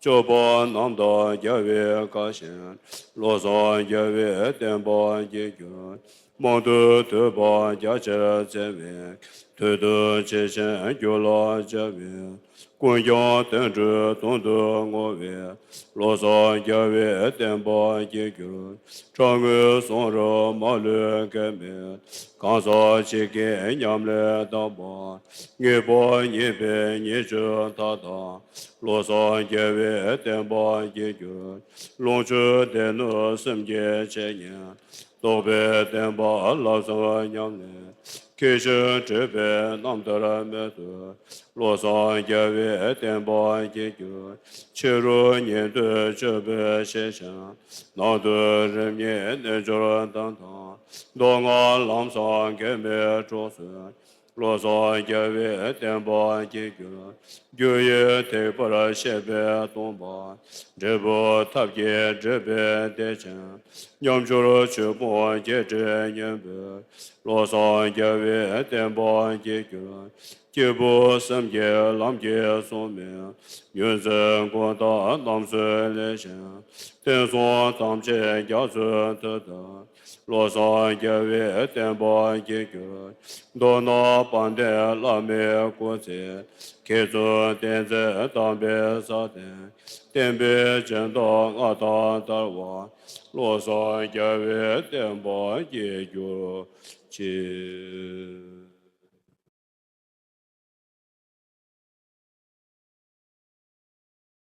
སྤྱོད་པ་རྣམ་དག་རྒྱལ་བའི་བཀའ་བཞིན། བློ་བཟང་རྒྱལ་བའི་བསྟན་པ་རྒྱས་གྱུར། མང་དུ་ཐོས་པ་རྒྱ་ཆེར་བཙལ་བས། ཐོས་དང་ཇི་བཞིན་རྒྱུད་ལ་སྦྱར་བས། ཀུན་ཀྱང་དོན་གྲུབ་དོན་དུ་བསྔོ་བས། བློ་བཟང་རྒྱལ་བའི་བསྟན་པ་རྒྱས་གྱུར། དྲང་ངེས་གསུང་རབ་མ་ལུས་འགལ་མེད། གང་ཟག་ཇི་སྐད་ཉམས་ལེན་དམ་པ། ངེས་པ་རྙེད་པའི་ཉེས་སྤྱོད་མཐའ་དག། བློ་བཟང་རྒྱལ་བའི་བསྟན་པ་རྒྱས་གྱུར། ལོངས་སྤྱོད་སྡེ་སྣོད་སེམས་ཀྱི་འཆད་ཉན། རྟོགས་པའི་བསྟན་པ་བསླབ་གསུམ་ཉམས་ལེན། མཁས་ཤིང་གྲུབ་པའི་རྣམ་ཐར་རྨད་དུ། བློ་བཟང་རྒྱལ་བའི་བསྟན་པ་རྒྱས་གྱུར། ཕྱི་རོལ་ཉན་ཐོས་སྤྱོད་པའི་ཤེས་བྱ། ནང་དུ་རིམ་གཉིས་རྣལ་འབྱོར་གདམས་དང་། མདོ་སྔགས་ལམ་གསུམ་འགལ་མེད་གྲོགས་སུ། བློ་བཟང་རྒྱལ་བའི་བསྟན་པ་རྒྱས་གྱུར། རྒྱུ་ཡི་ཐེག་པར་བཤད་པའི་སྟོང་པ། འབྲས་བུ་ཐབས་ཀྱིས་སྒྲུབ་པའི་བདེ་ཆེན། མཉམ་སྦྱོར་ཆོས་སྤོང་བརྒྱད་ཁྲི་སྙོམས་པའི། བློ་བཟང་རྒྱལ་བའི་བསྟན་པ་རྒྱས་གྱུར། སྐྱེས་བུ་སེམས་ཀྱི་ལམ་གྱིས་སོང་མིན། ཉོན་ཟེར་མགོན་དང་རྣམ་གསུམ་ལེགས་ཤིང་། བསྟན་སྲུང་དམ་ཅན་རྒྱ་མཚོའི་མཐུ་དང་། བློ་བཟང་རྒྱལ་བའི་བསྟན་པ་རྒྱས་གྱུར། མདོར་ན་དཔལ་ལྡན་བླ་མའི་སྐུ་ཚེ། མཁས་བཙུན་བསྟན་འཛིན་དམ་པའི་ས་སྟེང་། བསྟན་པའི་སྦྱིན་བདག་མངའ་ཐང་དར་བར། བློ་བཟང་རྒྱལ་བའི་བསྟན་པ་རྒྱས་གྱུར་ཅིག།